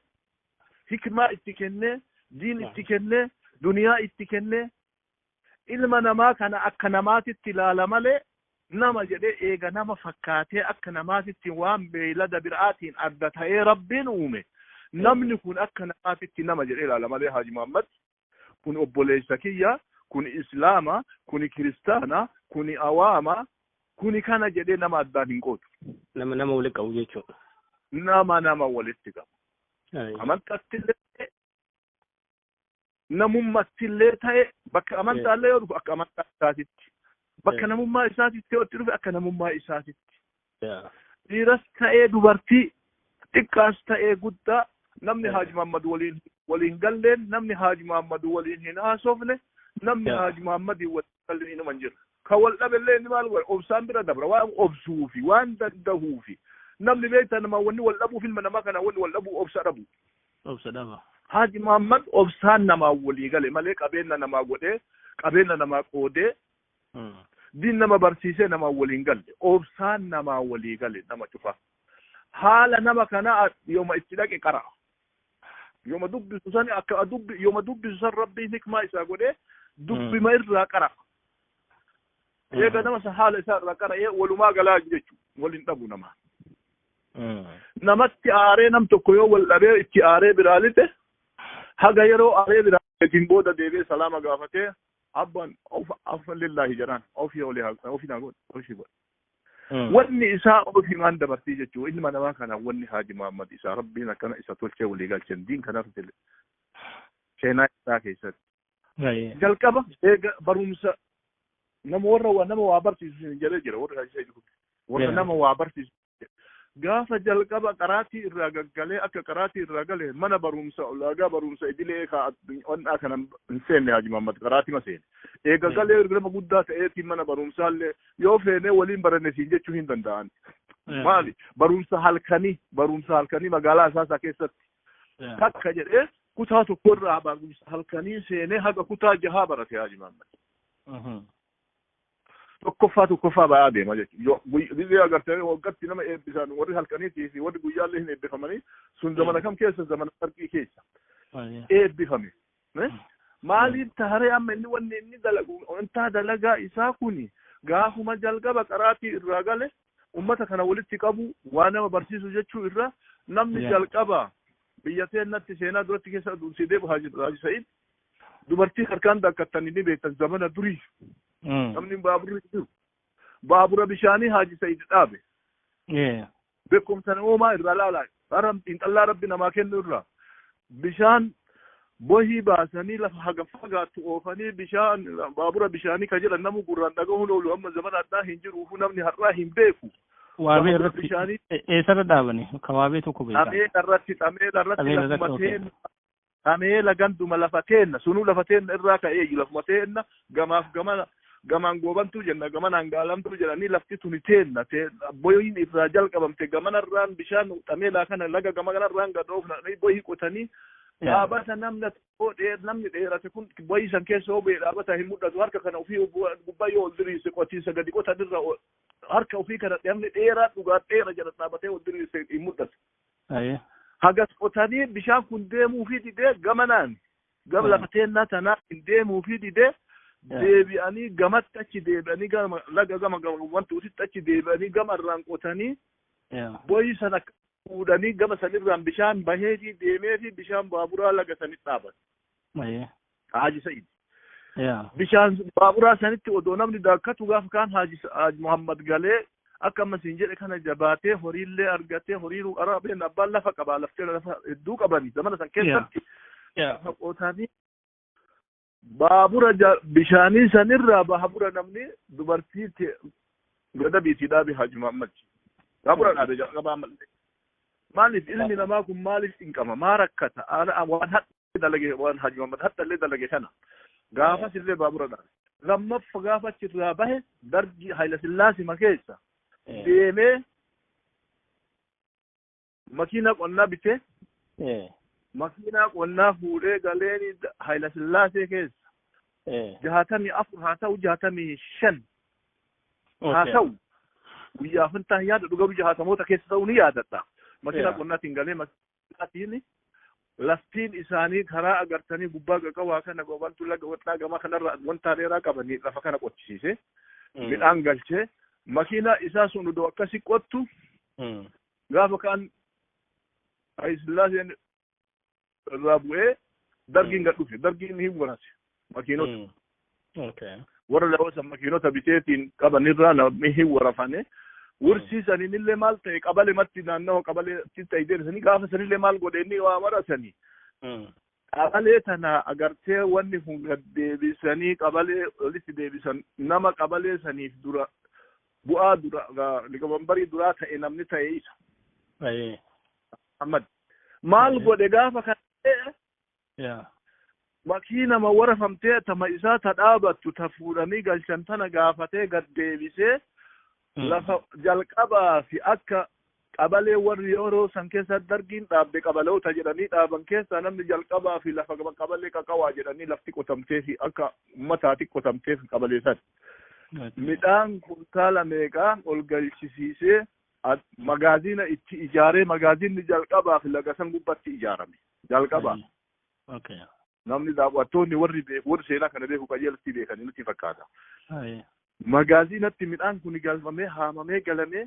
hikmaa itti kennee diin itti kennee duniyaa itti kennee ilma namaa kana akka namaatitti ilaala malee nama jedhee eega nama fakkaatee akka namaatitti waan beeylada biraatiin adda ta'ee rabbiin uume namni kun akka namaatitti nama jedhee ilaala malee Haaji Muhammad Kun obboleessa kiyya, kun islaama, kun kiristaana, kun awaama, kuni kana jedhee nama addaan hin qoodu. Nama nama walitti qabu jechuudha. Nama nama walitti qabu. Amantaattillee namummattillee ta'e bakka amantaallee yoo dhufu akka amantaa isaatitti. Bakka namummaa isaatitti yoo itti dhufe akka namummaa isaatitti. Dhiiras ta'ee dubartii, xiqqaas ta'ee guddaa, namni Haaji Muhammad waliin galleen, namni Haaji Muhammad waliin hin haasofne, namni Haaji Muhammadii waliin galleen inuma hin jiru. Ka wal dhabellee inni maal godha? Obsaan bira dabra, waan obsuufi waan danda'uufi. Namni beektaa nama wanni wal dhabuuf ilma namaa kana wanni wal dhabuu obsa dhabu. Obsa dhaba. Haaji Muhammad obsaan namaa walii gale malee qabeenya namaa godhee, qabeenya namaa qoodee, diin nama barsiisee namaa waliin galle. Obsaan namaa walii gale nama cufa. Haala nama kanaa yooma itti dhaqe qara'a. Yooma dubbisu san akka dubbi yooma dubbisu san Rabbiin hikmaa isaa godhee dubbima irraa qara'a. Eega nama san haala isaa irraa qara'ee walumaa galaa jechuudha. Waliin dhabu nama. Namatti aaree nam tokko yoo wal dhabee itti aaree biraa lixe, haga yeroo aaree biraa lixiin booda deebi'ee salaama gaafatee abbaan of lillahi jedhaan ofii olii ofii naa godhe ofii godhe. Wanni isaa ofii maan dabartii jechuudha. Ilma namaa kana wanni Haaji Muhammad isaa Rabbiin akkana isa tolchee walii galchen diin kanarratti seenaa isaa keessatti. Jalqaba eega barumsa nama warra nama waa barsiisu jedhee jira warra Haaji Sa'iid kun. Warra nama waa barsiisu. Gaafa jalqaba qaraatii irraa gaggalee akka qaraatii irraa gale mana barumsa ulaagaa barumsa idilee onnaa kana hin seenne Haaji Muhammad qaraatii ma seene. Eega galee nama guddaa ta'eetiin mana barumsaallee yoo feenee waliin baranne siin jechuu hin danda'an. Maali? Barumsa halkanii magaalaa Asaasaa keessatti. Takka jedhee kutaa tokkorraa barumsa halkanii seenee haga kutaa 6 barate Haaji Muhammad. Tokkoffaa ba'aa deema jechuudha. Gizee agartee waggaatti nama eebbisan warri halkaniitii fi warri guyyaallee hin eebbifamanii sun zamana kam keessa zamana sarqii keessa eebbifame. Maaliif taaree amma inni wanni inni dalagu wantaa dalagaa isaa kuni gaafuma jalqaba qaraatii irraa gale ummata kana walitti qabu waa nama barsiisu jechuu irra namni jalqaba biyya teennatti seenaa duratti keessa dursee deebu Haaji Sa'iid dubartii harkaan daakkattanii ni beektan zamana durii. Namni baaburri jiru. Baabura bishaanii Haaji Sa'iid dhaabe. Beekumsa uumaa irraa laalaa. Xiinxallaa Rabbi namaa kennu irraa. Bishaan bohii baasanii lafa haga fagaattu oofanii bishaan baabura bishaanii ka jedhan namu gurraan dhagahuun oolu amma zamana addaa hin jiruufu namni har'aa hin beeku. Waabee irratti eessarra dhaabani? Ka waabee tokko beekaa. Xameela irratti lafuma teenna. Xameela ganduma lafa teenna. Sunuu lafa teenna irraa ka'ee lafuma teenna gamaaf gamana. Gamaan goobantuu jenna gamanaan gaalamtuu jedhanii lafti tuni teenna boyiin irraa jalqabamte gamanarraan bishaan xameelaa kana laga gamanarraan gad oofnanii boyii qotanii dhaabata namni dheerate kun boyii san keessa yoo bu'e dhaabata hin mul'atu harka kana ofii gubbaa yoo ol diriirse qotiinsa gadi qotanirra harka ofii kana namni dheeraa dhugaa dheera jedha dhaabatee ol diriirse hin mul'atu. Hagas qotanii bishaan kun deemuufii didee gamanaan gama lafa teennaa tanaa hin deemuufii didee deebi'anii gamatti achi deebi'anii gama laga gama wanti utitti achi deebi'anii gama irraan qotanii boyii sana fuudhanii gama sanirraan bishaan baheetii deemeefi bishaan baaburaa laga sanitti dhaaban. Haaji Sa'iid. Bishaan baaburaa sanitti odoo namni daakkatu gaafa kaan Haaji Muhammad galee akka amma siin jedhe kana jabaatee horiillee argatee horiiruu arabeen abbaan lafa qabaa laftee lafa hedduu qabanii zamana san keessatti lafa qotanii baabura bishaanii sanirraa baabura namni dubartii gada biitii dhaabe Haaji Muhammad. Baabura dhaabe jalqabaa malee. Maaliif ilmi namaa kun maaliif hin maa rakkata waan hadha dalage waan Haaji Muhammad hadha illee dalage kana gaafas illee baabura dhaabe. Lammaffa gaafa achirraa bahe dargi Hayila Sillaasee keessa deemee makiina qonnaa bitee makiinaa qonnaa fuudhee galeeni Hayila Sillaasee keessa 64 haa ta'u 65 haa ta'u guyyaa fintaa yaada dhugaru 60moota keessa ta'uu ni yaadadha. Makiinaa qonnaatiin galee makiinaatiin laftiin isaanii karaa agartanii gubbaa qaqawaa kana gobantu laga wadhaa gamaa kanarra wanta dheeraa qabanii lafa kana qochisiise midhaan galchee makiinaa isaa sun odoo akkasi qottu gaafa kaan Hayila Sillaaseen irraa bu'ee Dargiin gad dhufe, dargiin hin warase makiinota. Warra lafa makiinota biteetiin qabanirraa namni hin warafane. Wursii saniinillee maal ta'e, qabale matti naannawa qabaleetti ta'e deebisanii gaafa sanillee maal godhe inni waa marasanii. Qabalee tana agartee wanni kun gad deebisanii qabalee walitti deebisan, nama qabalee saniif dura bu'aa dura liqabambarii duraa ta'e namni ta'e isa. Ahmad. Maal godhe gaafa kana? Makiinama warafamtee tama isaa ta dhaabattu ta fuudhanii galchan tana gaafatee gad deebisee, lafa jalqabaa fi akka qabalee warri yeroo san keessa dargiin dhaabde qabaloota jedhanii dhaaban keessaa namni jalqabaa fi lafa qabalee qaqawaa jedhanii lafti qotamtee fi akka ummataati qotamtee fi qabalee san. Midhaan kuntaala meeqaa ol galchisiisee magaazina itti ijaaree, magaazinni jalqabaa fi laga san gubbatti ijaarame. Jalqabaa. Namni daawwattoonni warri beeku, warri seenaa kana beeku qajeelatti beekanii nutti fakkaata. Magaazinatti midhaan kun galfamee haamamee galamee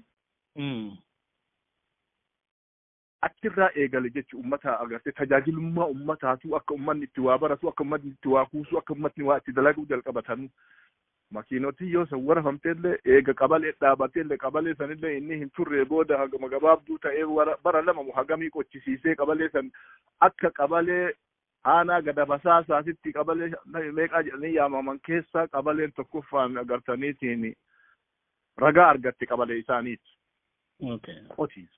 achirraa eegale jechuun ummata agartee tajaajilummaa ummataatu, akka ummanni itti waa baratu, akka ummanni itti waa kuusu, akka ummatni waa itti dalaguu jalqabatanuu. Makiinoti yoo san warafamteellee eega qabalee dhaabateellee qabalee sanillee inni hin turre booda hagama gabaabduu ta'ee bara lama hagamii qochisiisee qabalee san akka qabalee aanaa gada basaasaatitti qabalee meeqaa jedhanii yaamaman keessaa qabaleen tokkoffaan agartaniitiin ragaa argatte qabalee isaaniiti. Qotiis.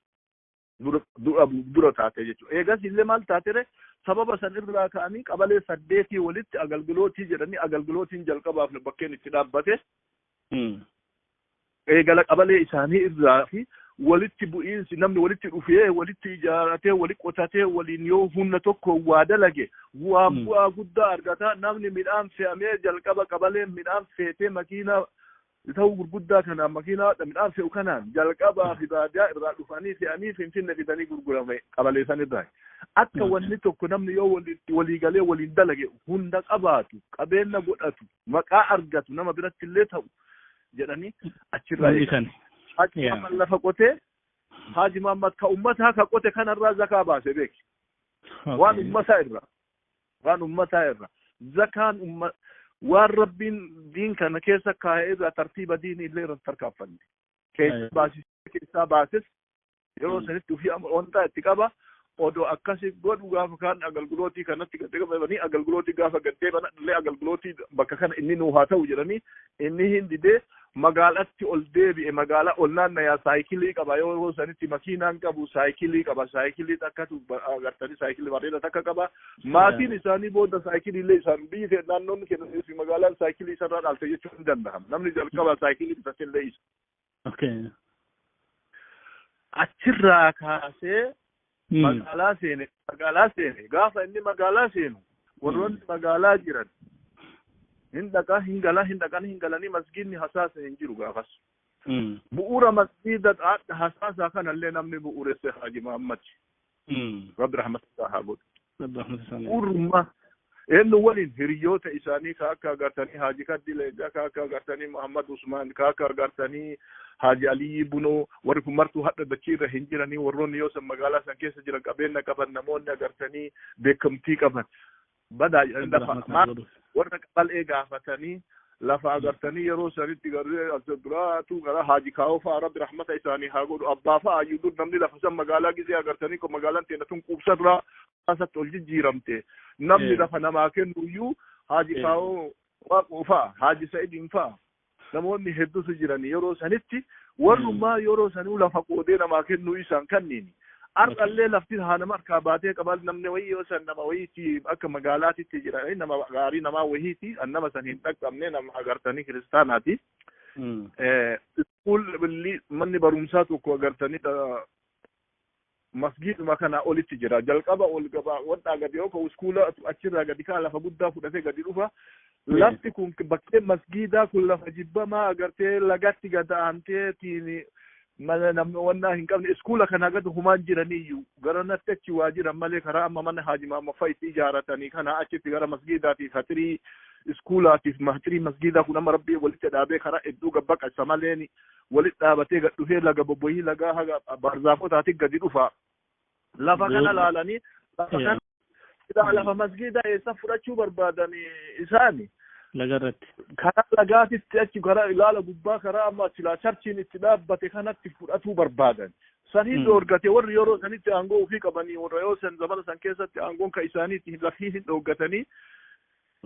Dura taate jechuudha. Eegas illee maal taatere, sababa san irraa ka'anii qabalee 8 walitti agalgilootii jedhanii agalgilootiin jalqabaaf bakkeen itti dhaabbate. Eegala qabalee isaanii irraa fi walitti bu'iinsi namni walitti dhufee walitti ijaaratee walitti qotatee waliin yoo humna tokko waa dalage waa bu'aa guddaa argata. Namni midhaan fe'amee jalqaba qabaleen midhaan feetee makiinaa ta'uu gurguddaa kanaan, makiinaa midhaan fe'u kanaan jalqabaa fi baadiyaa irraa dhufanii fe'anii Finfinne fidanii gurgurame qabalee san irraa. Akka wanni tokko namni yoo walitti walii galee waliin dalage hunda qabaatu, qabeenya godhatu, maqaa argatu, nama biratti illee ta'u jedhanii achirraa eegan. Haji Muhammad lafa qotee, Haji Muhammad ka ummataa ka qote kanarraa zakaa baase beeki. Waan ummataa irraa. Waan ummataa irraa. Zakaan umma waan Rabbiin diin kana keessa kaa'ee irraa tartiiba diinii illee irratti tarkaanfanne. Keessa baasisee keessaa baases yeroo sanitti ofii wanta itti qaba. Odoo akkasi godhu gaafa kaan agalgilootii kanatti gad qabanii, agalgilootii gaafa gad deeban illee agalgilootii bakka kana inni nuu haa ta'u jedhanii inni hin didee magaalatti ol deebi'e. Magaalaa ol naannayaa saayikilii qaba, yeroo sanitti makiinaan qabu, saayikilii qaba, saayikilii takkatu agartanii saayikilii bareeda takka qaba. Maatiin isaanii booda saayikilii illee isaan biyyi ta'e naannoon kennan fi magaalaan saayikilii isarraa dhaalte jechuun hin danda'amu. Namni jalqaba saayikilii bitate illee isa. Achirraa kaasee magaalaa seene. Magaalaa seene, gaafa inni magaalaa seenu warroonni magaalaa jiran hin dhaqaa hin galaa, hin dhaqanii hin galanii, masgiidni hasaasa hin jiru gaafas. Bu'uura masgiida hasaasaa kanallee namni bu'uuresse Haji Muhammad. Rabbi rahmata haa godhu. Bu'uurummaa eenyu waliin hiriyoota isaanii ka akka agartanii Haji Kaddi Leencaa, ka akka agartanii Muhammad Usmaan, ka akka agartanii Haji Aliyyi Bunoo, warri kun martuu hadha dachii irra hin jiranii. Warroonni yoo san magaalaa san keessa jiran qabeenya qaban, namoonni agartanii beekamtii qaban badaa jedhanii lafa warra qabalee gaafatanii lafa agartanii yeroo sanitti garee as duraatu gara Haji Kaawoo fa'a, Rabbi rahmata isaanii haa godhu, abbaa fa'a iyyuu dur namni lafa san magaalaa gisee agartanii ko magaalaan teenya tun quubsarraa asatti ol jijjiiramte namni lafa namaa kennu iyyuu Haji Kaawoo Waaqoo fa'a, Haji Sa'idiin fa'a, namoonni hedduutu jiran yeroo sanitti. Warrummaa yeroo sanuu lafa qoodee namaa kennuu isaan kanniini. Har'allee lafti haa nama harkaa baatee qabaa, namni wayii yoo san nama wayiiti akka magaalaatitti jira, nama gaarii namaa wayiiti, an nama san hin dhaqqabne, nama agartanii kiristaanaati. Iskuul manni barumsaa tokko agartanii masgiiduma kana olitti jira. Jalqaba ol gabaa wadhaa gadi yoo ka'u iskuula achirraa gadi ka'a, lafa guddaa fudhatee gadi dhufa. Lafti kun bakkee masgiidaa kun lafa jibbamaa agartee lagatti gad aantee tiin mana namni wannaa hin qabne, iskuula kana gad humaan jiraniyyuu gara natti achi waa jiran malee, karaa amma mana Haaji Maamma itti ijaaratanii kana achitti gara masgiidaatiif hatirii iskuulaatiif hatirii masgiidaa kun amma Rabbii walitti dhaabee karaa hedduu gabbaqasa maleeni walitti dhaabatee gad dhufee laga bobboyii lagaa haga barzaafotaati gadi dhufa. Lafa kana laalanii lafa kana Lafa masgiida eessa fudhachuu barbaadan isaani? Lagarratti. Karaa lagaatitti achi karaa ilaala gubbaa karaa amma silaa charchiin itti dhaabbate kanatti fudhatuu barbaadan. Sanii dhoorgate warri yeroo sanitti aangoo ofii qabanii, warra yoo san zamana san keessatti aangoon ka isaaniitti lafii hin dhoorgatanii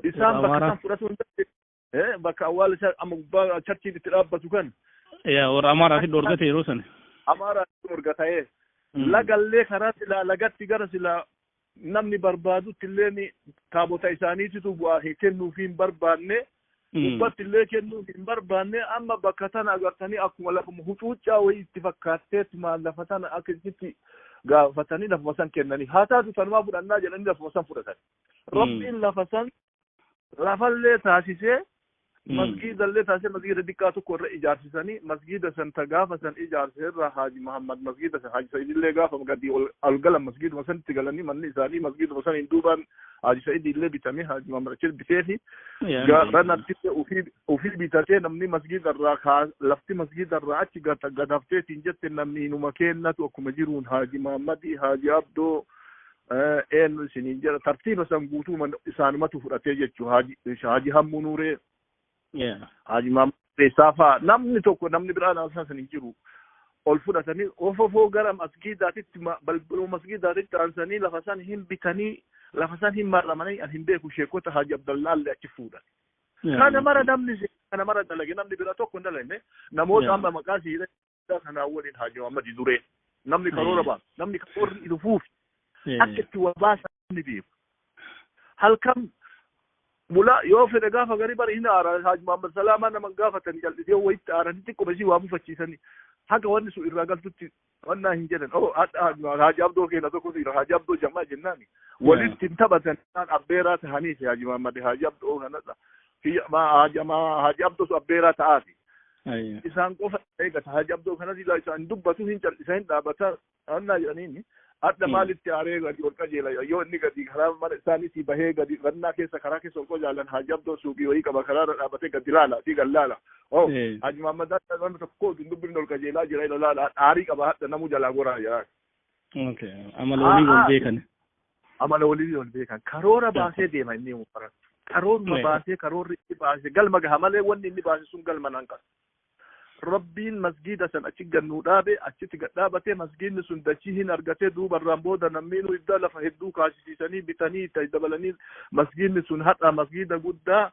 isaan bakka san fudhatuu hin dandeenye. Bakka awwaala isaa amma gubbaa charchiin itti dhaabbatu kan. Yaa, warra Amaaraatti dhoorgate yeroo sana. Amaaraatti dhoorgata'ee. Lagallee karaa silaa lagatti gara silaa namni barbaadutti illee taabota isaaniititu bu'aa kennuuf hin barbaanne, gubbatti illee kennuuf hin barbaanne. Amma bakka tana agartanii akkuma lafuma hucuuccaa wayii itti fakkaatteetuma lafa tana akka itti gaafatanii lafuma san kennanii, haa taatu tanumaa fudhannaa jedhanii lafuma san fudhatan. Rabbiin lafa san lafallee taasisee, masgiidallee taasisee, masgiida xiqqaa tokko irra ijaarsisanii. Masgiida san ta gaafa san ijaarsise irraa Haaji Muhammad masgiida san, Haaji Sa'idillee gaafa gadi ol galan masgiiduma sanitti galanii, manni isaanii masgiiduma saniin duubaan Haaji Sa'idillee bitamee, Haaji Muhammad achi biteefi ranatti ofii bitatee. Namni masgiida irraa lafti masgiida irraa achi gadhafteetiin jette namni inuma kennatu akkuma jiruun Haaji Muhammadii, Haaji Abdoo, eenyu isiniin jedha, tartiiba san guutuu isaanumatu fudhatee jechuu. Haaji Hammuu Nuuree, Haaji Muhammad Saafaa, namni tokko namni biraa naannoo san hin jiru. Ol fudhatanii ofofoo gara masgiidaatitti, balbaluma masgiidaatitti aansanii lafa san hin bitanii, lafa san hin marramanii. An hin beeku, sheekota Haaji Abdallaallee achi fuudhan. Kana mara namni kana mara dalage, namni biraa tokko hin dalagne. Namoota amma maqaa siidhaa kanaa waliin Haaji Muhammad duree namni karoora baasu, namni karoorri dhufuuf akka itti waa baasan namni beeku. Halkan mula yoo fedhe gaafa garii bari hin aara Haaji Muhammad Salaamaa nama gaafatanii jal'isee wayitti aaranii xiqqoo isii waa mufachiisanii haga wanni sun irraa galtutti wannaa hin jedhan. Oh, Haaji Abdoo keenya tokko jira, Haaji Abdoo jammaa jennaani walitti hin taphatan. Abbeeraa tahaniiti Haaji Muhammad Haaji Abdoo kanadha, Haaji Abdoo sun abbeeraa ta'aati. Isaan qofa eegata Haaji Abdoo kanas isaan dubbatu, hin cal'isa, hin dhaabata annaa jedhaniini. Adda maalitti aaree gadi ol qajeela? Yoo inni gadi karaa mana isaaniitii bahee gadi rannaa keessa karaa keessa ol qajeelan, Haaji Abdoo suuqii wayii qaba, karaarra dhaabatee gadi laala, asii gad laala. Oh, Haaji Muhammad nama tokko hin dubbifne, ol qajeelaa jira, ila laala, aarii qaba, hadda namuu jalaa goraa jira. Amala walii wal beekan. Amala walii wal beekan. Karoora baasee deema inni uummaratti. Karooruma baasee, karoorri inni baase galma gaha malee wanni inni baase sun galma nan qabu. Rabbiin masgiida san achi gannuu dhaabe, achitti gad dhaabatee, masgiidni sun dachii hin argatee. Duubarraan booda namni nu iddaa lafa hedduu kaasisiisanii bitanii itti dabalanii, masgiidni sun har'a masgiida guddaa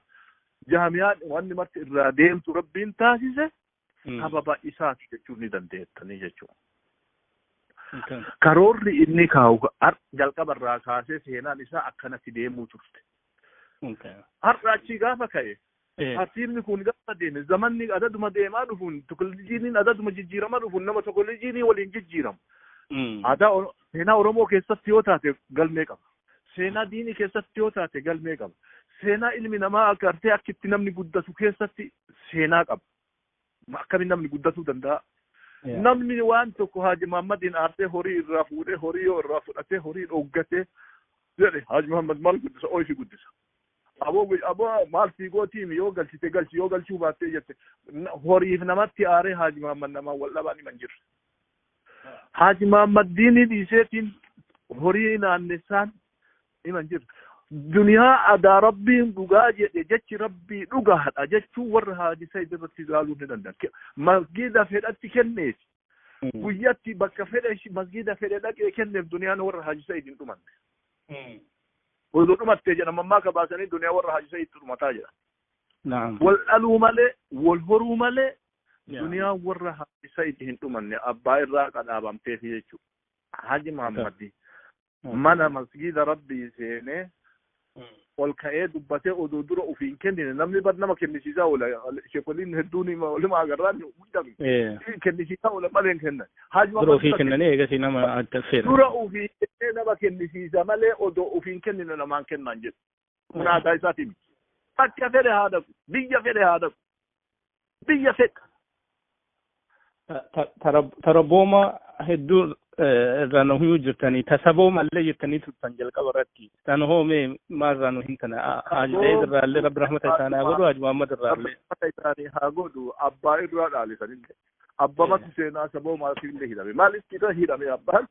jaamiyaan wanni marti irraa deemtu Rabbiin taasise, sababa isaati jechuun ni dandeettanii jechuudha. Karoorri inni kaa'u jalqabarraa kaasee seenaan isaa akkanatti deemuu turte. Har'a achii gaafa ka'e, tartiibni kun gaafa deeme, zamanni adaduma deemaa dhufuun, teknooloojiin adaduma jijjiiramaa dhufuun, nama teknooloojiin waliin jijjiiramu. Aadaa seenaa Oromoo keessatti yoo taate galmee qaba. Seenaa diinii keessatti yoo taate galmee qaba. Seenaa ilmi namaa agartee akkitti namni guddatu keessatti seenaa qaba. Akkamiin namni guddatuu danda'a? Namni waan tokko Haaji Muhammadiin aartee horii irraa fuudhee, horii yoo irraa fudhatee horii dhooggatee jedhe, Haaji Muhammad maal guddisa? Ooyishii guddisa. Aboo aboo, maal sii gootiimi? Yoo galchite galchi, yoo galchuu baattee jette, horiif namatti aaree Haaji Muhammad namaan wal dhabaan himan jirre. Haaji Muhammad diinii dhiiseetiin horii naannessaan himan jirre. Duniyaa adaa Rabbiin dhugaa jedhe, jechi Rabbii dhugaadha jechuun warra Haaji Said irratti ilaaluu ni danda'a. Masgiida fedhatti kenneef, guyyatti bakka fedhe masgiida fedhe dhaqee kenneef, duniyaan warra Haaji Said hin dhumanne. Oduu dhumattee jedhama ammaa ka baasanii duniyaa warra Haaji Said dhumataa jedha. Wal dhaluu malee, wal horuu malee, duniyaa warra Haaji Said hin dhumanne, abbaa irraa qadhaabamteef jechuudha. Haaji Muhammad mana masgiida Rabbii seenee ol ka'ee dubbatee oduu dura ofiin kennine, namni bar nama kennisiisaa oola, sheekoliin hedduun waluma agarraan guddan kennisiisaa oola malee hin kennan. Haaji Dura ofii kennanii eegasii nama adda seera. Dura ofii kennee nama kennisiisa malee odoo ofiin kennine namaan kennan jedhu. Kun aadaa isaatii miti. Bakka fedhe haa dhaqu, biyya fedhe haa dhaqu, biyya fedhe. Tarabooma hedduu irraa nu himuu jirtanii, tasabooma illee jettanii turtan jalqaba irratti. Tan hoomee maalirraa nu himtan? Haaji Said irraa illee Rabbi rahmata isaanii haa godhu, Haaji Muhammad irraa illee. Rahmata isaanii haa godhu, abbaa irraa dhaalisanillee. Abbamatu seenaa saboomaatiif illee hidhame. Maaliif irra hidhame abbaan?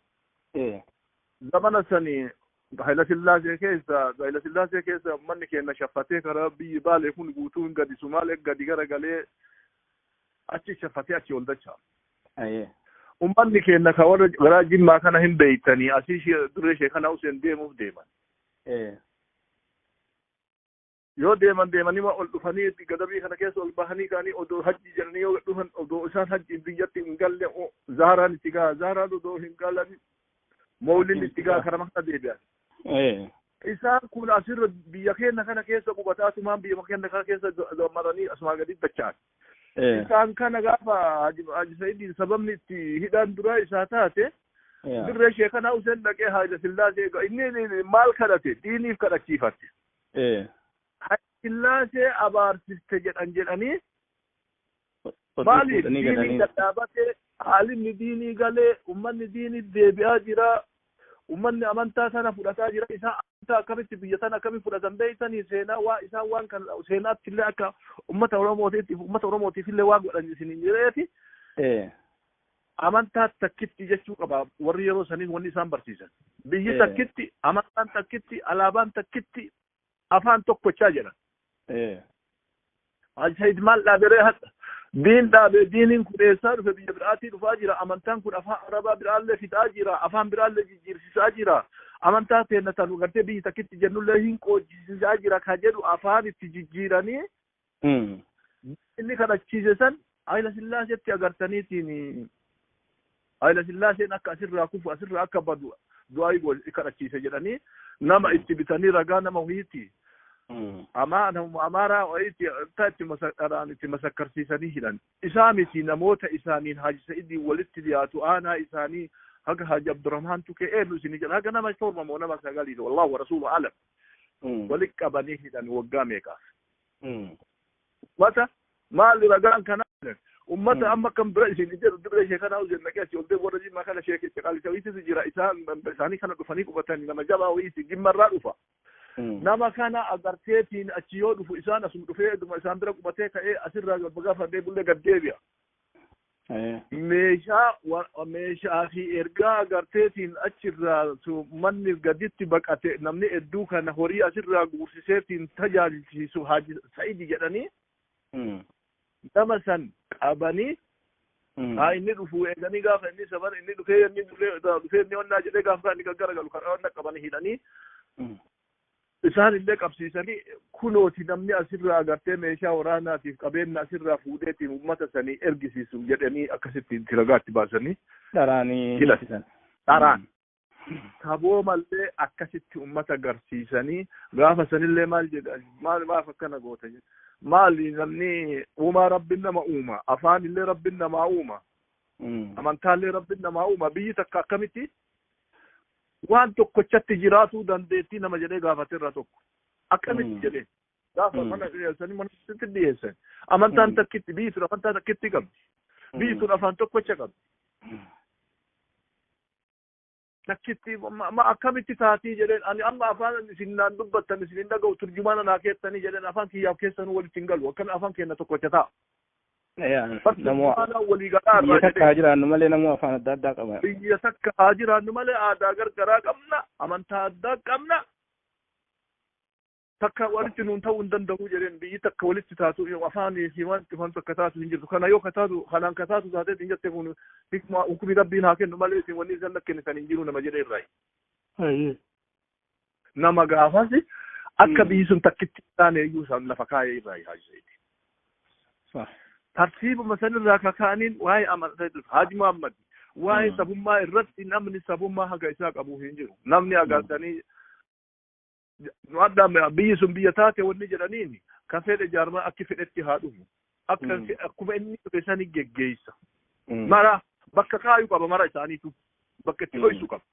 Zamana sanii Haayila Sillaasee keessa, Haayila Sillaasee keessa uummanni keenya shaffatee karaa biyyi Baalee kun guutuun gadi Sumaalee gadi garagalee achi shaffatee achi ol dacha. Uummanni keenya ka warra garaa Jimmaa kana hin beeytanii asii dirree ishee kana Huseen deemuuf deeman. Yoo deeman deemanii ol dhufanii gadabii kana keessa ol bahanii ka'anii odoo hajji jedhanii yoo dhufan, odoo isaan hajji biyyatti hin galle Zaharaan itti gaha. Zaharaan odoo hin galan Mawlin itti gaha, karama kana deebi'an. Isaan kun asirra biyya keenya kana keessa qubataatumaan biyya keenya kana keessa maranii asumaa gadi dacha'an. Isaan kana gaafa Haji Sa'idiin sababni itti hidhaan duraa isaa taate, dirree sheekanaa Huseen dhaqee Haayila Sillaasee inni maal kadhate? Diiniif kadhachiifatte. Haayila Sillaasee abaarsiste jedhan jedhanii, maaliif diinii gadhaabatee haalinni diinii galee ummanni diinii deebi'aa jira, ummanni amantaa sana fudhataa jira. Isaan amantaa akkamitti biyya sana akkamitti fudhatan beektanii? Seenaa waa isaan waan kan seenaatti illee akka ummata Oromootiif illee waan godhan isin jireeti. Amantaa takkitti jechuu qaba warri yeroo sanii wanni isaan barsiisan. Biyyi takkitti, amantaan takkitti, alaabaan takkitti, afaan tokkochaa jedhan. Haji Said maal dhaaberee hadha? Diin dhaabe. Diiniin kun eessaa dhufe? Biyya biraatii dhufaa jira. Amantaan kun afaan Arabaa biraallee fixaa jira. Afaan biraallee jijjiirsisaa jira. Amantaa teenna tan gartee biyyi takkitti jennullee hin qoojjisiisaa jira ka jedhu afaan itti jijjiiranii inni kadhachiise san Hayila Sillaaseetti agartaniitiin Hayila Sillaaseen akka asirraa kufu, asirraa akka badu du'aa kadhachiise jedhanii nama itti bitanii ragaa nama wayiiti. Amaa nama Amaaraa wayiiti ta itti masakkaraan itti masakkarsiisanii hidhan. Isaa miti, namoota isaaniin Haji Sa'idiin walitti dhiyaatu, aanaa isaanii haga Haji Abdurrahmaan Tukee eenyu isinii jedha, haga nama 7 moo nama sagaliiti, wallahu wa rasuulu alam. Walitti qabanii hidhan waggaa meeqaaf. Ummata maali ragaan kana? Ummata amma kan bira isin jedhu dirree sheekanaa hojii naqee achi ol deemu warra Jimmaa kana sheekicha qaalicha wayiitu jira. Isaan isaanii kana dhufanii qubatanii nama jabaa wayiiti Jimmarraa dhufa. Nama kana agarteetiin achi yoo dhufu isaan asuma dhufee dhuma isaan bira qubatee ka'ee asirraa gaafadhee bullee gad deebi'a. Meeshaa fi ergaa agarteetiin achirraa manni gaditti baqate, namni hedduu kana horii asirraa guursiseetiin tajaajilchiisu Haji Sa'idi jedhanii nama san qabanii haa inni dhufu eeganii, gaafa inni saban inni dhufee inni dhufee inni onnaa jedhee gaafa inni gaggaragalu karaa onna qabanii hidhanii isaan illee qabsiisanii, kunooti namni asirraa agartee meeshaa waraanaatiif qabeenya asirraa fuudheetiin uummata sanii ergisiisu jedhanii akkasitti itti ragaatti baasanii. Dharaanii. Hidhan. Dharaan. Taboo mallee akkasitti uummata agarsiisanii gaafa sanillee maal jedhan? Maal maaf akkana goota? Maali, namni uumaa Rabbin nama uuma, afaan illee Rabbin namaa uuma, amantaallee Rabbin namaa uuma, biyyi takka akkamitti waan tokkochatti jiraatuu dandeettii nama jedhee gaafateerra tokko akkamitti jedhee gaafa mana dhiyeessanii manatti dhiyeessan, amantaan takkitti, biyyi sun amantaa takkitti qabdi, biyyi sun afaan tokkocha qabdi, takkitti ma akkamitti taatii jedheen. Ani amma afaan isin naan dubbattan isin hin dhaga'u, turjumaana naa keessanii jedheen, afaan kiyyaaf keessanuu walitti hin galu, akkami afaan keenya tokkocha ta'a? Namoo biyya takka haa jiraannu malee namoo afaan adda addaa qaba. Biyya takka haa jiraannu malee aadaa gargaraa qabna, amantaa addaa qabna. Takka walitti nuun ta'uu hin danda'u jedheen, biyyi takka walitti taatu afaanii fi wanti waan takka taatu hin jirtu. Kana yoo kataatu kanaan kataatu taatee hin jette, kun hikma hukumi Rabbiin haa kennu malee isin wanni isin kennitan hin jiru nama jedhee irraayi. Nama gaafas akka biyyi sun takkitti taane iyyuu isaan lafa kaayee irraayi Haaji Sa'iid. Tartiibuma sanirraa kaka'aniin waa'ee amantaa Haaji Muhammad waa'ee sabummaa irratti namni sabummaa haga isaa qabu hin jiru. Namni agartanii nu adda biyyi sun biyya taate wanni jedhaniin ka fedhe jaarmaa akki fedhetti haa dhufu. Akka akkuma inni dhufe sani geggeessa. Mara bakka kaayu qaba, mara isaaniitu bakka itti dhoysu qaba.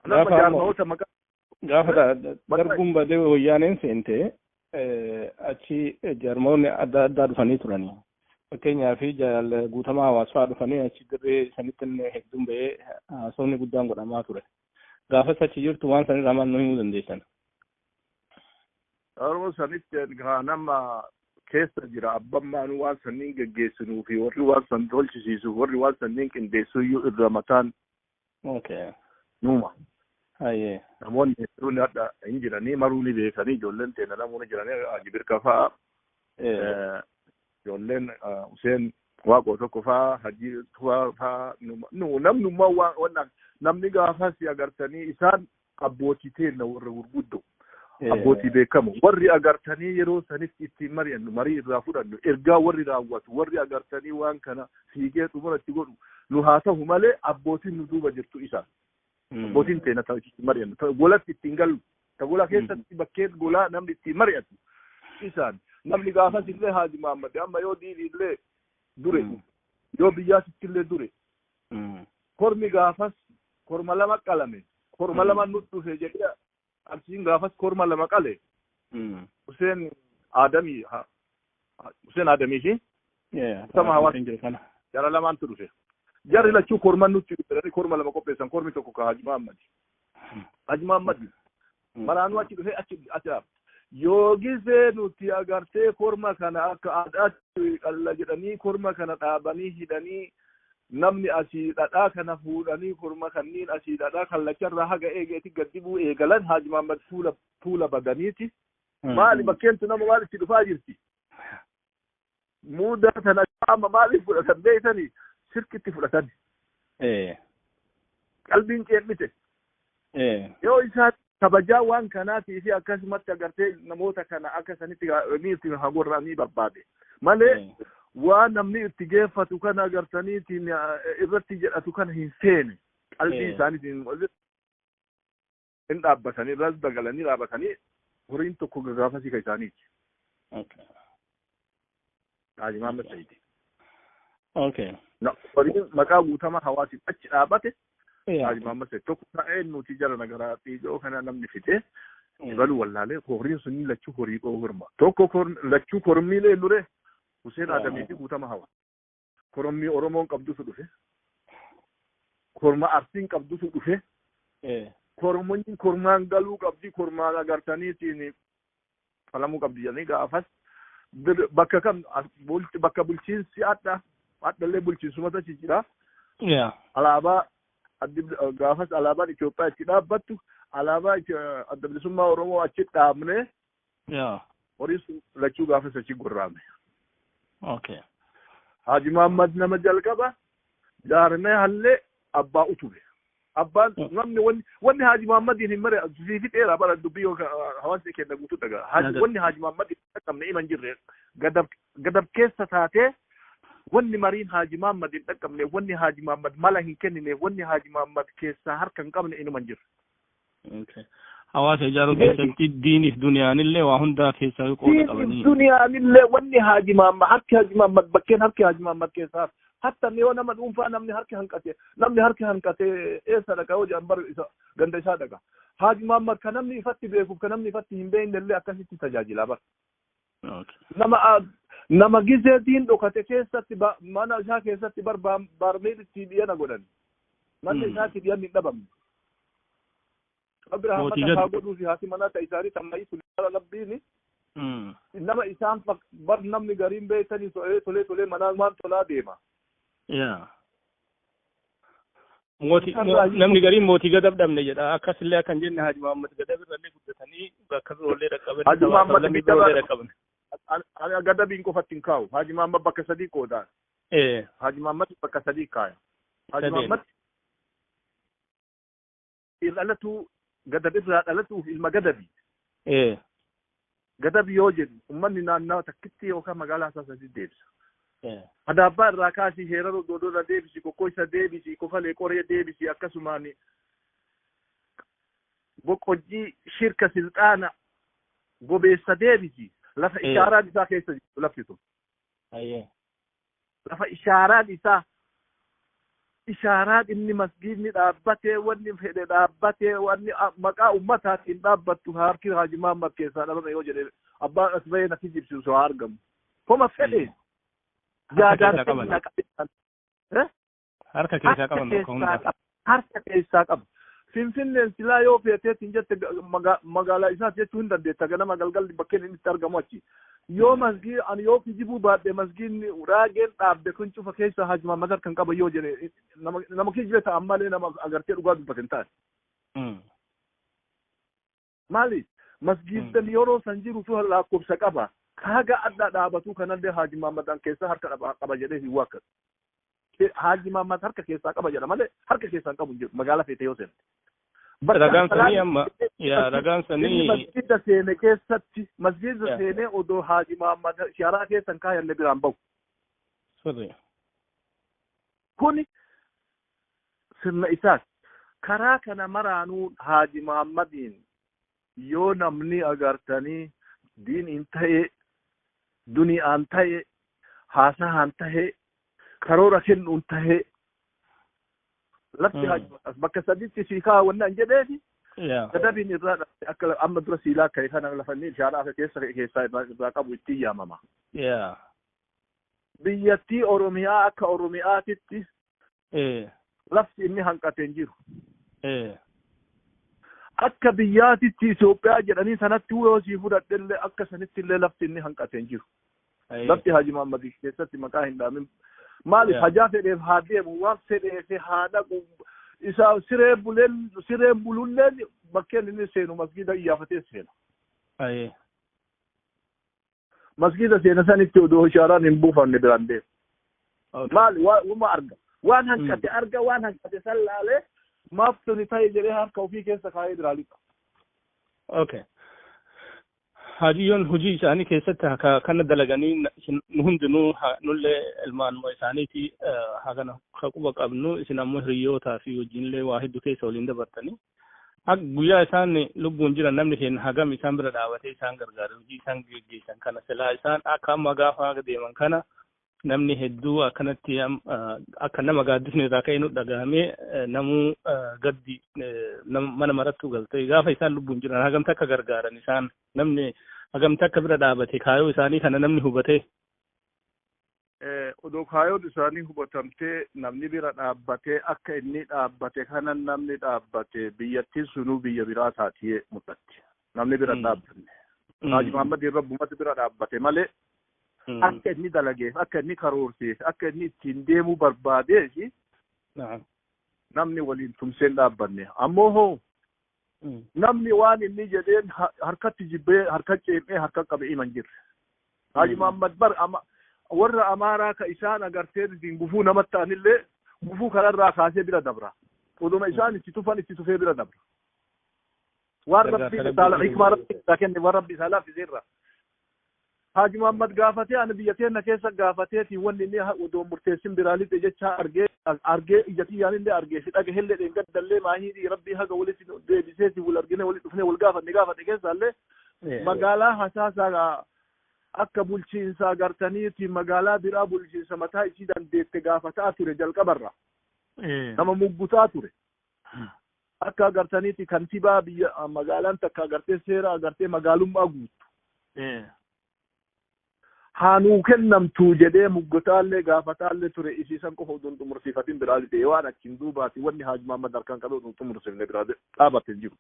Nama jaarmaoota maqaa Gaafa darbuun badee wayyaaneen seente achi jaarmoonni adda addaa dhufanii turanii. Fakkeenyaaf Guutamaa Hawaas fa'aa dhufanii achi dirree sanitti illee hedduun ba'ee haasofni guddaan godhamaa ture. Gaafas achi jirtu, waan sanirraa maal nu himuu dandeessan? Yeroo sanitti nama keessa jira abbammaan waan sanniin geggeessinuu fi warri waan san tolchisiisu, warri waan sanniin qindeessu iyyuu irra mataan. Nuuma. Hayyee. Namoonni hedduun hadha hin jiranii, maruu ni beekanii, ijoolleen teena namoonni jiranii Haji Birka fa'aa, ijoolleen Huseen Waaqoo tokko fa'aa, Haji Tufaa fa'aa, nu namnummaa waan namni gaafas agartanii isaan abbootii teenna warra gurguddoo, abbootii beekamu, warri agartanii yeroo sanitti ittiin mari'annu, marii irraa fudhannu, ergaa warri raawwatu, warri agartanii waan kana fiigee xumuratti godhu nu haa ta'u malee abbootiin nu duuba jirtu isaan. Abbootiin teena ta'u ittiin mari'annu, ta'u golatti ittiin gallu, ta gola keessatti bakkeen golaa namni ittiin mari'atu isaan. Namni gaafas illee Haaji Mahammad amma yoo diini illee dure, yoo biyyaasitti illee dure, kormi gaafas korma lama qalame, korma lama nu dhufe jedhee Arsiin gaafas korma lama qale. Huseen Adamii, Huseen Adamii fi Sama hawaasa jara lamaantu dhufe. Jarri lachuu korma nutti dhufe, korma lama qopheessan, kormi tokko ka Haji Mahammad. Haji Mahammad maraanuu achi dhufe achi achi dhaabate. Yoo gisee nuti agartee korma kana akka aadaatti qalla jedhanii korma kana dhaabanii hidhanii, namni asii dhadhaa kana fuudhanii korma kanniin asii dhadhaa kallacharraa haga eegeeti gad dibuu eegalan, Haji Mahammad fuula fuula badaniiti. Maali bakkeentu nama maal itti dhufaa jirti? Muudaa tana amma maaliif fudhatan beektanii? Sirkitti fudhatan. Qalbiin ceemite. Yoo isaan kabajaa waan kanaatii fi akkasumatti agartee namoota kana akka sanitti ni itti hagorranii barbaade malee waan namni itti geeffatu kana agartaniitiin irratti jedhatu kana hin seene. Qalbii isaaniitiin hin dhaabbatanii, irras dagalanii dhaabbatanii, horiin tokko gagaafasii ka isaaniiti. Haji Mahammad Saidi. Horiin maqaa guutamaa hawaasiif achi dhaabate Haji Mahammad Said tokko ta'ee nuti jara nagaraa xiijoo kana namni fide ibaluu wallaalee horiin sun lachuu horii dhoo horma. Tokko lachuu kormiilee nure Huseen Adamii fi guutama hawaasa. Korommii Oromoon qabdutu dhufe. Korma Arsiin qabdutu dhufe. Kormoonni kormaan galuu qabdi, kormaan agartaniitiin falamuu qabdi jedhanii gaafas bakka kam bakka bulchiinsi adda addallee bulchiinsumatu achi jira. Alaabaa gaafas alaabaan Itoophiyaa achi dhaabbattu, alaabaa adda bilisummaa Oromoo achi dhaabne, horii sun lachuu gaafas achi gorraame. Haji Mahammad nama jalqaba jaarmee hallee abbaa utube. Abbaan namni wanni Haji Mahammadiin hin mare siif dheeraa bara dubbii yoo hawaasni keenya guutuu dhagaa. Wanni Haji Mahammadiin hin dhaqqabne ima hin jirre, gadab keessa taatee wanni mariin Haji Mahammad hin dhaqqabne, wanni Haji Mahammad mala hin kennine, wanni Haji Mahammad keessaa harka hin qabne inuma hin jirre. Hawaasa ijaaruu keessatti diiniif duniyaanillee waa hundaa keessaa qooda qabanii. Diiniif duniyaanillee wanni Haji Mahammad harki Haji Mahammad bakkeen harki Haji Mahammad keessaa hatta yoo nama dhuunfaa namni harki hanqate, namni harki hanqate eessa dhaqa yoo jedhan, bar isa ganda isaa dhaqa. Haji Mahammad kan namni ifatti beekuuf kan namni ifatti hin beekne illee akkasitti tajaajila bar. Nama gizee diin dhokate keessatti mana isaa keessatti bar baarmeel itti dhiyana godhan. Manni isaatti dhiyan hin dhabamne. Rabbi rahmata haa godhuufi haati manaa ta isaanii tammayyii sun rabbiini. Nama isaan bar namni gariin beektanii tolee tolee tolee manaa waan tolaa deema. Mootii namni gariin mootii gadab dhabne jedha. Akkasillee akkan jenne Haji Mahammad gadab irrallee guddatanii bakka biroollee dhaqqabanii Haji Mahammad biroollee dhaqqaban. Ani gadabiin qofatti hin kaa'u. Haji Mahammad bakka sadii qoodaan. Haji Mahammad bakka sadii kaaya. Haji Mahammad dhalatu gadab irraa dhalatuuf ilma gadabi. Gadabi yoo jedhu uummanni naannawa takkitti yookaan magaalaa isaa sadii deebisa. Adaabbaa irraa kaasii heeraroo dodola deebisi, kokkoisa deebisi, kofalee qoree deebisi, akkasumaan boqojjii shirka silxaana gobeessa deebisi, lafa ishaaraan isaa keessa jirtu lafti sun. Lafa ishaaraan isaa, ishaaraan inni masgiidni dhaabbatee, wanni fedhe dhaabbatee, wanni maqaa ummataatiin dhaabbattu harki Haji Mahammad keessaa dhabame yoo jedhe abbaan as bahee na kijibsiisu haa argamu. Koma fedhe. Yaadaan harka keessaa qaban bakka hundaa. Harka keessaa qaba. Finfinneen silaa yoo feeteetiin jette magaalaa isaati jechuu hin dandeetta. Ganama galgalli bakkeen inni itti argamu achi. Yoo masgii ani yoo kijibuu baadhe, masgiinni raageen dhaabde kun cufa keessa Haji Muhammad harkan qaba yoo jedhe, nama kijibe ta'an malee nama agartee dhugaa dubbate hin taane. Maali? Masgiiddan yeroo san jirutu lakkoofsa qaba. Haga adda dhaabatu kanallee Haji Muhammad keessaa harka qaba jedhee hin waakkatu. Haji Muhammad harka keessaa qaba jedha malee harka keessaa hin qabu hin jiru magaalaa feete yoo seente. Ragaan sanii amma yaa ragaan sanii. Masgiida seene keessatti, masgiida seenee odoo Haji Muhammad sharaa keessa hin kaayanne biraan bahu. Sirri. Kuni sirna isaati. Karaa kana maraanuu Haji Muhammadiin yoo namni agartanii diiniin ta'e, duniyaan ta'e, haasahaan ta'e, karoora kennuun ta'e, lafti Haji bakka saditti sii kaa wanni an jedheefi gadabiin irraa akka amma dura siilaa ka'e kana lafa inni ishaaraa keessa keessaa irraa qabu ittiin yaamama. Biyyattii Oromiyaa akka Oromiyaatitti lafti inni hanqate hin jiru. Akka biyyaatitti Itoophiyaa jedhanii sanatti yoo sii fudhadhellee, akka sanitti illee lafti inni hanqate hin jiru. Lafti Haji Muhammad keessatti maqaa hin dhaamin. Maaliif hajaa fedheef haa deemu, waan fedheef haa dhaqu, isa siree buleen sireen bululleen bakkeen inni seenu masgiida iyyaafatee seena. Masgiida seena sanitti odoo ishaaraan hin buufanne biraan deemu. Maali waanuma arga. Waan hanqate arga, waan hanqate san laalee maaf tuni ta'e jedhee harka ofii keessa kaa'ee biraa lixa. Okay. Hajiyyoon hojii isaanii keessatti kana dalaganii nu hundinuu nullee ilmaanuma isaaniiti hagana ka quba qabnu, isin ammoo hiriyootaa fi wajjinillee waa hedduu keessa waliin dabartanii. Guyyaa isaan lubbuun jiran namni keenya hagam isaan bira dhaabatee isaan gargaare hojii isaan geggeessan kana? Silaa isaan akka amma gaafa deeman kana namni hedduu akkanatti akka nama gaaddisni irraa ka'e nu dhagahamee, namuu gaddi mana marattuu galtee, gaafa isaan lubbuun jiran hagamta akka gargaaran isaan, namni hagamta akka bira dhaabate, kaayoo isaanii kana namni hubatee? Odoo kaayoon isaanii hubatamtee namni bira dhaabbatee akka inni dhaabbate kana namni dhaabbate, biyyattiin sunuu biyya biraa taatee mul'atti. Namni bira dhaabbanne. Haji Muhammad Rabbumatti bira dhaabbate malee akka inni dalageef, akka inni karoorseef, akka inni ittiin deemuu barbaadeef namni waliin tumseen dhaabbanne. Ammoo hoo namni waan inni jedheen harkatti jibbee, harka ceemee, harka qabe himan jirre. Haji Muhammad bar warra Amaaraa ka isaan agartee gufuu namatti ta'anillee gufuu kanarraa kaasee bira dabra. Oduma isaan itti tufan itti tufee bira dabra. Waan Rabbi isaa hikmaa Rabbi isaa kenne, waan Rabbi isaa laaffise irra. Haji Muhammad gaafatee ani biyya keenya keessa gaafateeti wanni inni odoo murteessin biraa lixe jecha argee argee ija kiyyaan argee si dhagahellee dheengaddallee maahii Rabbii haga walitti deebiseeti wal argine, walitti dhufnee wal gaafanne gaafate keessaallee magaalaa Hasaasaa akka bulchiinsa agartaniiti magaalaa biraa bulchiinsa mataa isii dandeette gaafataa ture jalqabarra. Nama muggutaa ture. Akka agartaniiti kantibaa biyya magaalaan takka agartee seera agartee magaalummaa guuttu. Haanuu kennamtuu jedhee muggotaallee gaafataallee ture. Isiisan qofa utuu hin xumursiifatin biraa lixe. Waan achiin duubaati wanni Haji Muhammad harkaan qabee utuu hin xumursiifne biraa dhaabatte hin jiru.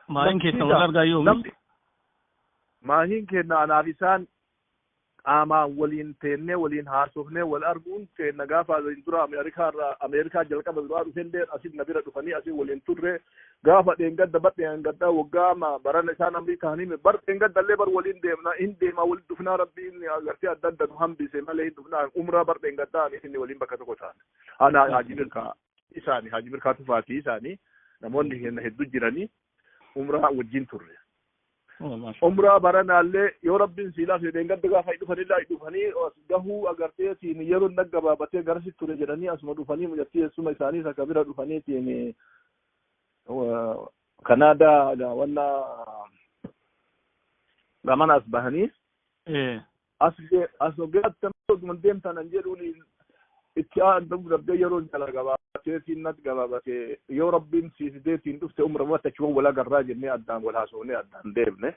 Maatiin keessan wal argaa yoomi? Maatiin keenya anaaf isaan qaamaan waliin teennee waliin haasofnee wal arguun teenna gaafa dura Ameerikaa irraa Ameerikaa jalqaba duraa dhufellee asin na bira dhufanii asin waliin turre. Gaafa dheengadda bar dheengadda waggaa barana isaan Ameerikaanii bar dheengaddallee bar waliin deemna hin deema waliin dhufnaa. Rabbiin agartee adda adda nu hambise malee hin dhufnaa. Umraa bar dheengaddaa ani inni waliin bakka tokko taane. Ana Haji Mirkaa isaanii, Haji Mirkaa Tufaatii isaanii, namoonni hedduu jiranii umraa wajjin turre. Umraa baranaallee yoo Rabbiin sii laafise dheengadda gaafa dhufanillee dhufanii as gahuu agarteetiin yeroo gaggabaabatee garasi ture jedhanii asuma dhufanii mucattii eessuma isaanii takka bira dhufaniitiin Kanaadaa wanna gamana as bahanii as as gaatti deemtan an jedhuun itti dabdee yeroo jala gabaabateetiin natti gabaabatee yoo Rabbiin sii fideetiin dhufte umra mata achuma wal agarraa jennee addaan wal haasofnee addaan deemne.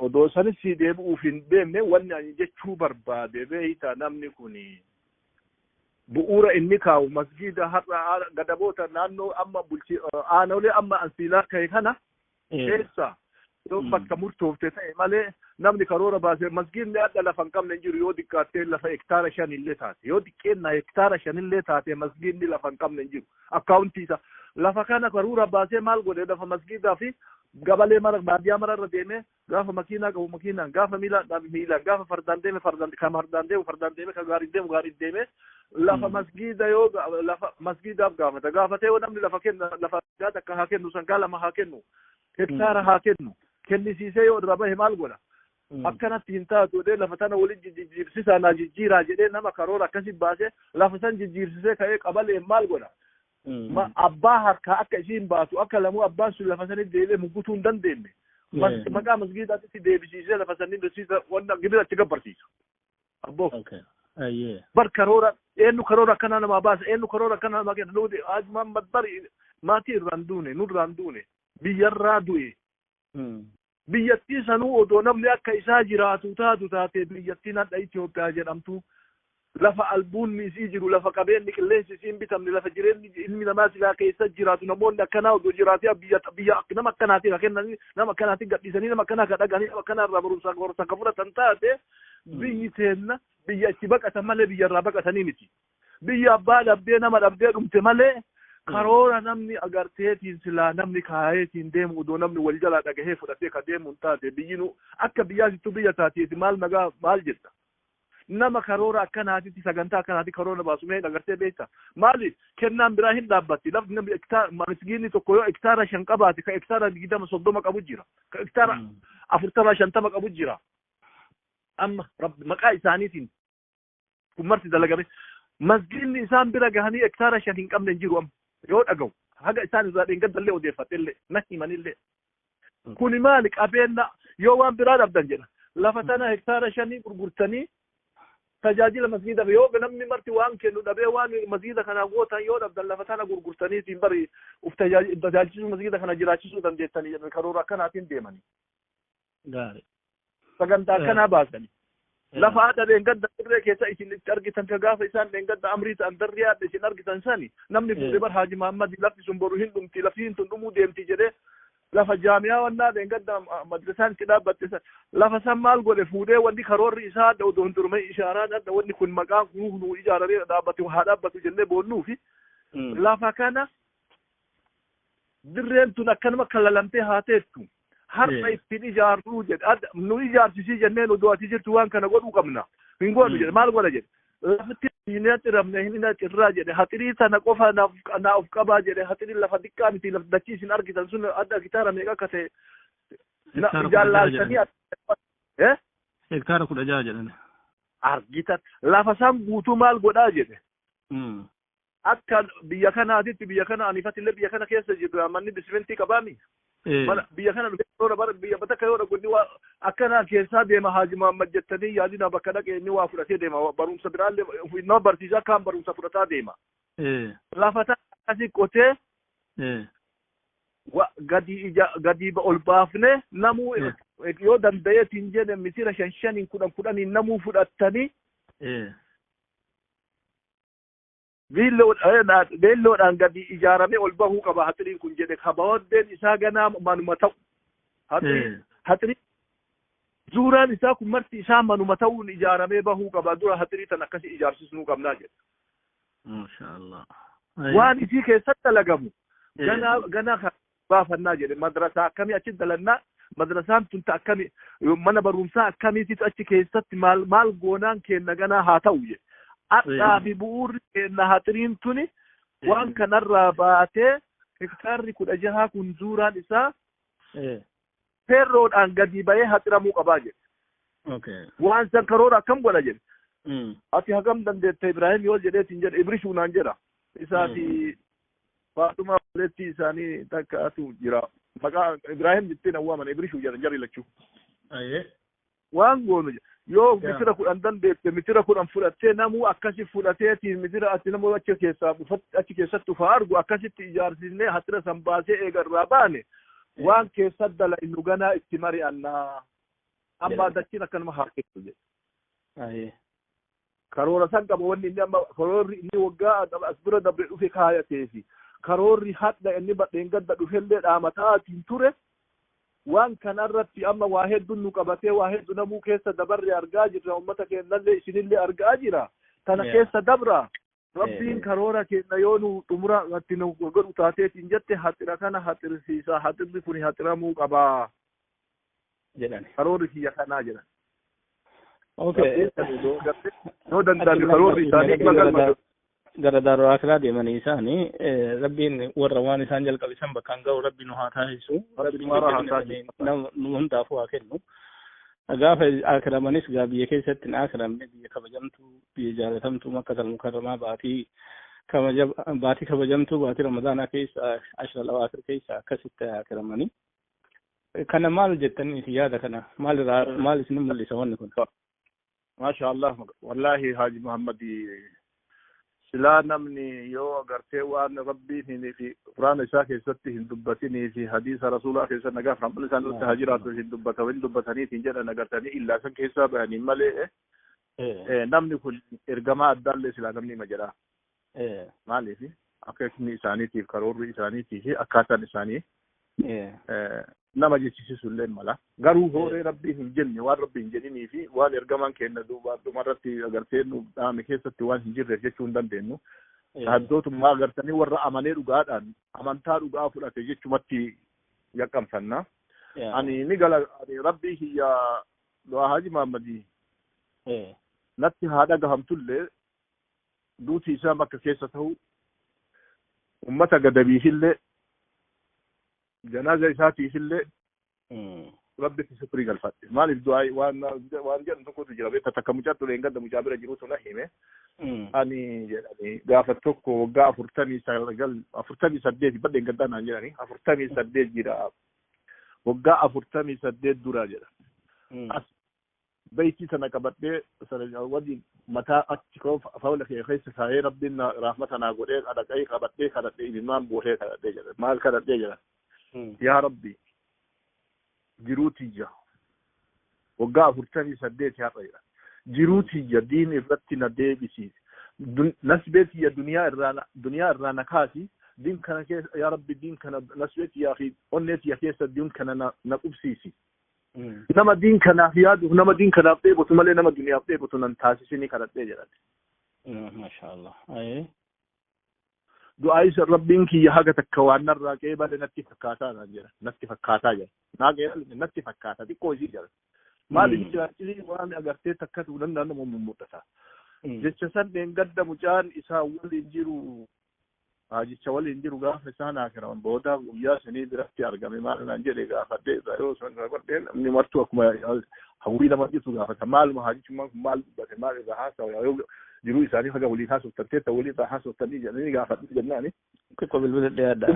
Odoo sanis sii deebi'uuf hin deemne. Wanni ani jechuu barbaade beeyta, namni kun Bu'uura inni kaa'u masgiida har'a gadaboota naannoo amma bulchi aanolee amma ansiilaa ka'e kana keessa yoo bakka murtoofte ta'e malee namni karoora baase masgiidni adda lafa hin qabne hin jiru. Yoo xiqqaattee lafa hektaara 5 illee taate, yoo xiqqeenna hektaara 5 illee taate, masgiidni lafa hin qabne hin jiru. Akkaawuntii isa lafa kana karoora baasee maal godhe? Lafa masgiidaa fi gabalee mara, baadiyyaa mara irra deemee, gaafa makiinaa qabu makiinaan, gaafa miilaan dhaabe miilaan, gaafa fardaan deeme fardaan, kan fardaan deemu fardaan deeme, kan gaariin deemu gaariin deeme, lafa masgiida yoo lafa masgiidaaf gaafata. Gaafatee yoo namni lafa kenna, lafa takka haa kennu, sangaa 2 haa kennu, hektaara haa kennu, kennisiisee yoo irraa bahe maal godha? Akkanatti hin taatu jedhee, lafa tana waliin jijjiirsisaa, naa jijjiiraa jedhee, nama karoora akkasi baasee lafa san jijjiirsisee ka'ee qabalee maal godha? Abbaa harkaa akka isiin baatu, akka lamuu abbaan sun lafa sanitti deebi'ee muggutuu hin dandeenye. Maqaa masgiidaatti deebisiisee lafa sanii barsiisa, wanna gibira achi gabbarsiisa. Abboo. Bar karoora eenyu karoora akkanaa namaa baasa? Eenyu karoora akkanaa namaa kenna? Nuti Haji Muhammad bari maatii irraan duune, nurraan duune, biyyarraa du'e. Biyyattii sanuu odoo namni akka isaa jiraatu taatu taate, biyyattiin hadha Itoophiyaa jedhamtu lafa albuunni isii jiru, lafa qabeenyi qilleensi isii hin bitamne, lafa jireenyi ilmi namaa silaa keessa jiraatu, namoonni akkanaa odoo jiraatee, biyya nama akkanaatiin ka kennanii, nama akkanaatiin gadhiisanii, nama akkanaa ka dhaganii, nama akkanaa irraa barumsa gorsa ka fudhatan taate, biyyi teenna biyya itti baqatan malee biyya irraa baqatanii miti. Biyya abbaa dhabdee, nama dhabdee dhumte malee, karoora namni agarteetiin silaa namni kaayeetiin deemu odoo namni wal jalaa dhagahee fudhatee ka deemu hin taate, biyyi nu akka biyyaasittuu biyya taateeti maal nagaa maal jetta? Nama karoora akkanaatitti, sagantaa akkanaatti karoora baasu mee agartee beekta? Maali, kennaan biraa hin dhaabbatti. Lafti namni hektaara, masgiinni tokko yoo hektaara 5 qabaate, ka hektaara 20 30 qabu jira, ka hektaara 40 50 qabu jira. Amma rabbi maqaa isaaniitiin kun marti dalagame, masgiinni isaan bira gahanii hektaara 5 hin qabne hin jiru. Amma yoo dhaga'u haga isaan irraa dheengaddallee odeeffadhellee na himanillee, kuni maali? Qabeenya yoo waan biraa dhabdan jedha, lafa tana hektaara 5 gurgurtanii tajaajila masgiida, yoo namni marti waan kennu dhabee, waan masgiida kana gootan yoo dhabdan, lafa tana gurgurtaniitiin bari uf tajaajilchisuu, masgiida kana jiraachisuu dandeettanii jedhan. Karoora akkanaatiin deemanii. Gaarii. Sagantaa akkanaa baasanii. Lafa adda dheengadda dirree keessa isin itti argitan, ka gaafa isaan dheengadda amrii ta'an darrii adda isin argitan sani namni fuudhee bar Haaji Muhammad lafti sun boru hin dhumti, lafti tun dhumuu deemti jedhee, lafa jaamiyaa wannaa dheengadda madrasaan itti dhaabbatte san, lafa san maal godhe? Fuudhee wanni karoorri isaa adda odoo hin durmee ishaaraan adda wanni kun maqaan kun nu ijaaramee dhaabbatu haa dhaabbatu jennee boonnuufi, lafa kana dirreen tun akkanuma kallalamtee haa teettu, har'a ittiin ijaarruu jedhe. Nu ijaarsisii jenneen, odoo ati jirtu waan kana godhuu qabna, hin godhu jedhe. Maal godha jedhe? Lafti hin xiramne hin xirraa jedhe, haxirii tana qofa naa of qabaa jedhe. Haxirii lafa xiqqaa miti. Lafa dachii isin argitan sun adda hektaara meeqa akka ta'e jaallaaltanii. Hektaara 16 jedhan. Argitan, lafa san guutuu maal godhaa jedhe? Akka biyya kanaatitti, biyya kana anifatillee biyya kana keessa jirru, manni bisimentii qabaami. Biyya kana dhufee yeroo bara biyya bakka yoo dhaqu inni waa akkanaa keessaa deema. Haaji Muhammad jettanii yaadina, bakka dhaqe inni waa fudhatee deema, barumsa biraallee nama barsiisaa kaan barumsa fudhataa deema. Lafa akkasii qotee gadi ija gadi ol baafne, namuu yoo danda'eetiin jedhe mitira 5 5n 10 10n namuu fudhattanii beelloodhaan gadi ijaaramee ol bahuu qaba haxiriin kun jedhe. Kabooddeen isaa ganaa manuma ta'u. Haxirii zuuraan isaa kun marti isaa manuma ta'uun ijaaramee bahuu qaba. Dura haxirii tan akkasii ijaarsisnuu qabnaa jedhe. Maashaallah. Waan isii keessatti dalagamu ganaa ganaa baafannaa jedhe. Madrasaa akkamii achi dalannaa? Madrasaan tun ta akkamii? Mana barumsaa akkamiititu achi keessatti? Maal maal goonaan kenna ganaa haa ta'u jedhe. Hadhaa fi bu'uurri kenna haxiriin tuni waan kanarraa baatee hektaarri 16 kun zuuraan isaa feerroodhaan gadi bahee haxiramuu qabaa jedhe. Waan san karoora akkam godha jedhe. Ati hagam dandeette Ibrahim yoo jedheetiin jedhe, Ibrishuu naan jedha. Isaa fi Faaxumaa waletti isaanii takka atu jira. Maqaa Ibrahim jetteen awwaaman, Ibrishuu jedhan jarri lachuu. Waan goonu yoo mitira 10 dandeette, mitira 10 fudhattee, namuu akkasi fudhateetiin mitira ati namuu achi keessaa achi keessatti ufa argu akkasitti ijaarsisnee, haxira san baasee eega irraa baane, waan keessa dala innu ganaa itti mari'annaa. Amma dachiin akkanuma haa kennu jedhe. Karoora san qaba wanni inni amma karoorri inni waggaa as bira dabre dhufe kaayateefi karoorri hadha inni badheen gadda dhufellee dhaamataatiin ture. Waan kanarratti amma waa hedduun nu qabatee waa hedduu namuu keessa dabarre argaa jirra, ummata keenyallee isinillee argaa jira. Tana keessa dabra. Rabbiin karoora keenya yoo nu xumura irratti nu godhu taateetiin jette haxira kana haxirsiisa, haxirri kun haxiramuu qabaa jedhan. Karoorri kiyya kanaa jedhan. Okay. Yoo danda'ame karoorri isaanii galma gara daaroo akiraa deemanii isaanii Rabbiin warra waan isaan jalqabisan bakkaan ga'u Rabbi nu haa taasisu. Rabbiin nu hundaafuu haa kennu. Gaafa akiramanis gaa biyya keessatti hin akiramne, biyya kabajamtuu, biyya jaalatamtuu Makkatal Mukarramaa baatii kabajamtuu baatii Ramadaanaa keessa ashra lawaakir keessa akkasitti akiramanii. Kana maal jettanii yaada kana maal irraa maal isin mul'isa wanni kun? Maasha Allah, wallahi Haaji Muhammad, silaa namni yoo agartee waan Rabbiin fi Quraana isaa keessatti hin dubbatinii fi hadiisa Rasuulaa keessatti nagaa fi rahmanni isaan irratti haa jiraatu hin dubbata hin dubbataniitiin jedhan agartanii illaa san keessaa bahanii malee namni kun ergamaa addaallee silaa namni hima jedha. Maaliif akeekni isaaniitiif karoorri isaaniitii fi akkaataan isaanii nama jechisiisu illee mala. Garuu hooree Rabbii hin jenne, waan Rabbii hin jedhinii fi waan ergamaan keenya duuba dhumarratti agartee nu dhaame keessatti waan hin jirreef jechuu hin dandeenyu. Haddootummaa agartanii warra amanee dhugaadhaan amantaa dhugaa fudhate jechumatti yaqqamsanna. Ani ni gala ani Rabbii kiyya du'aa Haaji Muhammadii natti haa dhagahamtullee duuti isaa Makka keessa ta'u ummata gadabiifillee janaaza isaatiifillee Rabbitti shukrii galfadhe. Maaliif du'aa waan jedhan tokkotu jira beekta, takka mucaa ture hin gadda mucaa bira jirutu na hime. Ani jedhani gaafa tokko waggaa 49 48 badheen gaddaa naan jedhani 48 jira. Waggaa 48 dura jedha. As beeyti sana qabadhee sana waliin mataa achi koo fawla kee keessa kaa'ee Rabbiin rahmata naa godhee dhaqee qabadhee kadhadhee imimmaan buusee kadhadhee jedha. Maal kadhadhee jedha? Yaa Rabbi, jiruu tiyya waggaa 48 har'a jedha. Jiruu tiyya diin irratti na deebisi. Nasbee tiyya duniyaa irraa na kaasi. Diin kana keessa yaa Rabbi diin kana nasbee tiyyaa fi onnee tiyya keessa diin kana na qubsiisi. Nama diin kanaaf yaaduuf nama diin kanaaf dheebotu malee nama duniyaaf dheebotu nan taasisini kadhadhee jedhan. Masha Allah. Du'aa isa Rabbiin kiyya haga takka waan narraa qeebale natti fakkaataa naan jedha. Natti fakkaataa jedha. Naa qeebale natti fakkaata xiqqoo isii jedha. Maaliif jiraachisii waan agartee takkatu danda'an nama mummuudhata. Jecha san dheengadda mucaan isaa waliin jiru haajicha waliin jiru gaafa isaan akiraman booda guyyaa sanii biratti argame maal naan jedhe gaafadhee yeroo san gaafadhee namni martuu akkuma hawwii nama jirtu gaafata. Maaluma haajichummaan kun maal dubbate maal irraa haasawa yoo jiruu isaanii haga waliin haasoftan teetta waliin irraa haasoftanii jedhanii gaafadhee jennaani. Xiqqoo bilbila dhiyaadha.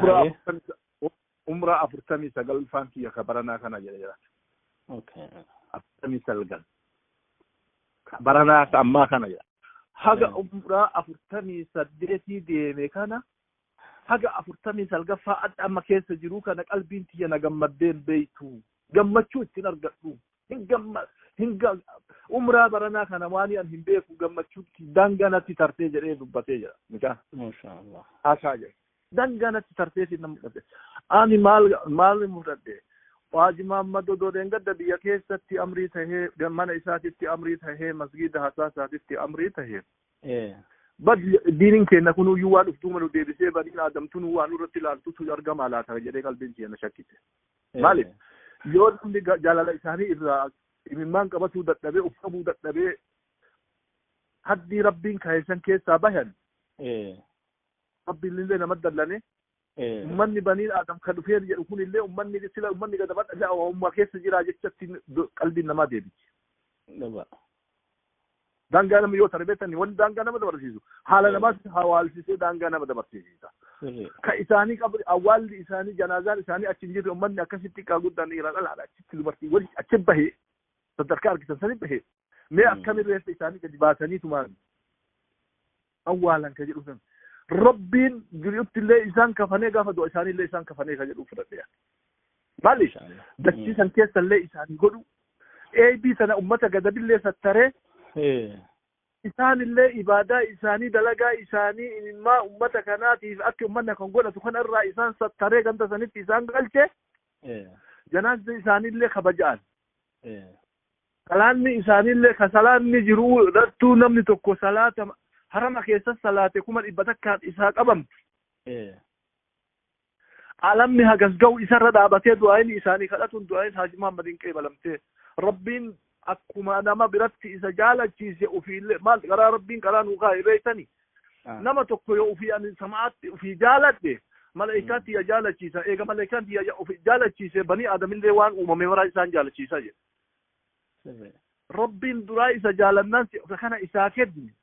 Umraa 49 faan kiyya ka baranaa kana jedhe jira. 49 baranaa ammaa kana jedha. Haga umraa 48 deeme kana haga 49ffaa adda amma keessa jiru kana qalbiin tiyya na gammaddeen beeytu gammachuu ittiin argadhu hin umraa baranaa kana waan an hin beeku gammachuutti daangaa natti tartee jedhee dubbatee jira mucaan. Masha Allah. Haasaa jira. Daangaa natti tartee na mudhate. Ani maal mudhadhe? Haaji Muhammad odoo dheengadda biyya keessatti amrii tahee mana isaatitti amrii tahee masgiida hasaasaatitti amrii tahee. Bad diiniin keenya kunuyyuu waan dhuftuu malu deebisee baniin aadamtuun waan nurratti ilaaltutu argama laata jedhee qalbiin keenya shakkite. Maaliif yoo namni jaalala isaanii irraa imimmaan qabatuu dadhabee uffamuu dadhabee haddii Rabbiin kaayessan keessaa bahan. Rabbiin illee nama dallane. Ummanni baniin aadam kan dhufee jedhu kun illee ummanni sila ummanni gadabadha umma keessa jira jechatti qalbiin namaa deebiti. Daangaa nama yoo tarbeetan wanni daangaa nama dabarsiisu haala namaas hawaalsisee daangaa nama dabarsiisa. Ka isaanii qabri awwaalli isaanii janaazaan isaanii achi hin jirre ummanni akkasitti xiqqaa guddaan dhiiraa dhalaadha achitti dubartii wali achi bahee sadarkaa argitan sani bahee mee akkamin reeffa isaanii gadi baasaniitumaan awwaalan ka jedhu san. Rabbiin jirutti illee isaan kafanee gaafa du'a isaanii illee isaan kafanee ka jedhu fudhadhe. Maaliif dachii san keessa illee isaanii godhu eebii sana ummata gadabillee sattaree Isaanillee ibaadaa isaanii, dalagaa isaanii imimmaa ummata kanaatiif akka ummanni kan godhatu kanarraa isaan sattaree ganda sanitti isaan galche. Janaazzi isaaniillee kabaja'an. Salaanni isaaniillee ka salaanni jiru irrattuu namni tokko salaata harama keessa salaate 100,000 isaa qabamti. Alamni hagas ga'u isarra dhaabatee du'aayin isaanii kadhatuun du'aayin Haaji Muhammadiin qeebalamtee Rabbiin akkuma nama biratti isa jaalachiise ufiillee maal karaa Rabbiin karaa nuu kaa'e beektani. Nama tokko yoo ufii ani samaatti ufii jaaladhe, malaayikaan tiyya jaalachiisa. Eega malaayikaan tiyya ufii jaalachiise, banii aadamillee waan uumame maraa isaan jaalachiisa jedhe. Rabbiin duraa isa jaalannaan kana isaa kenne.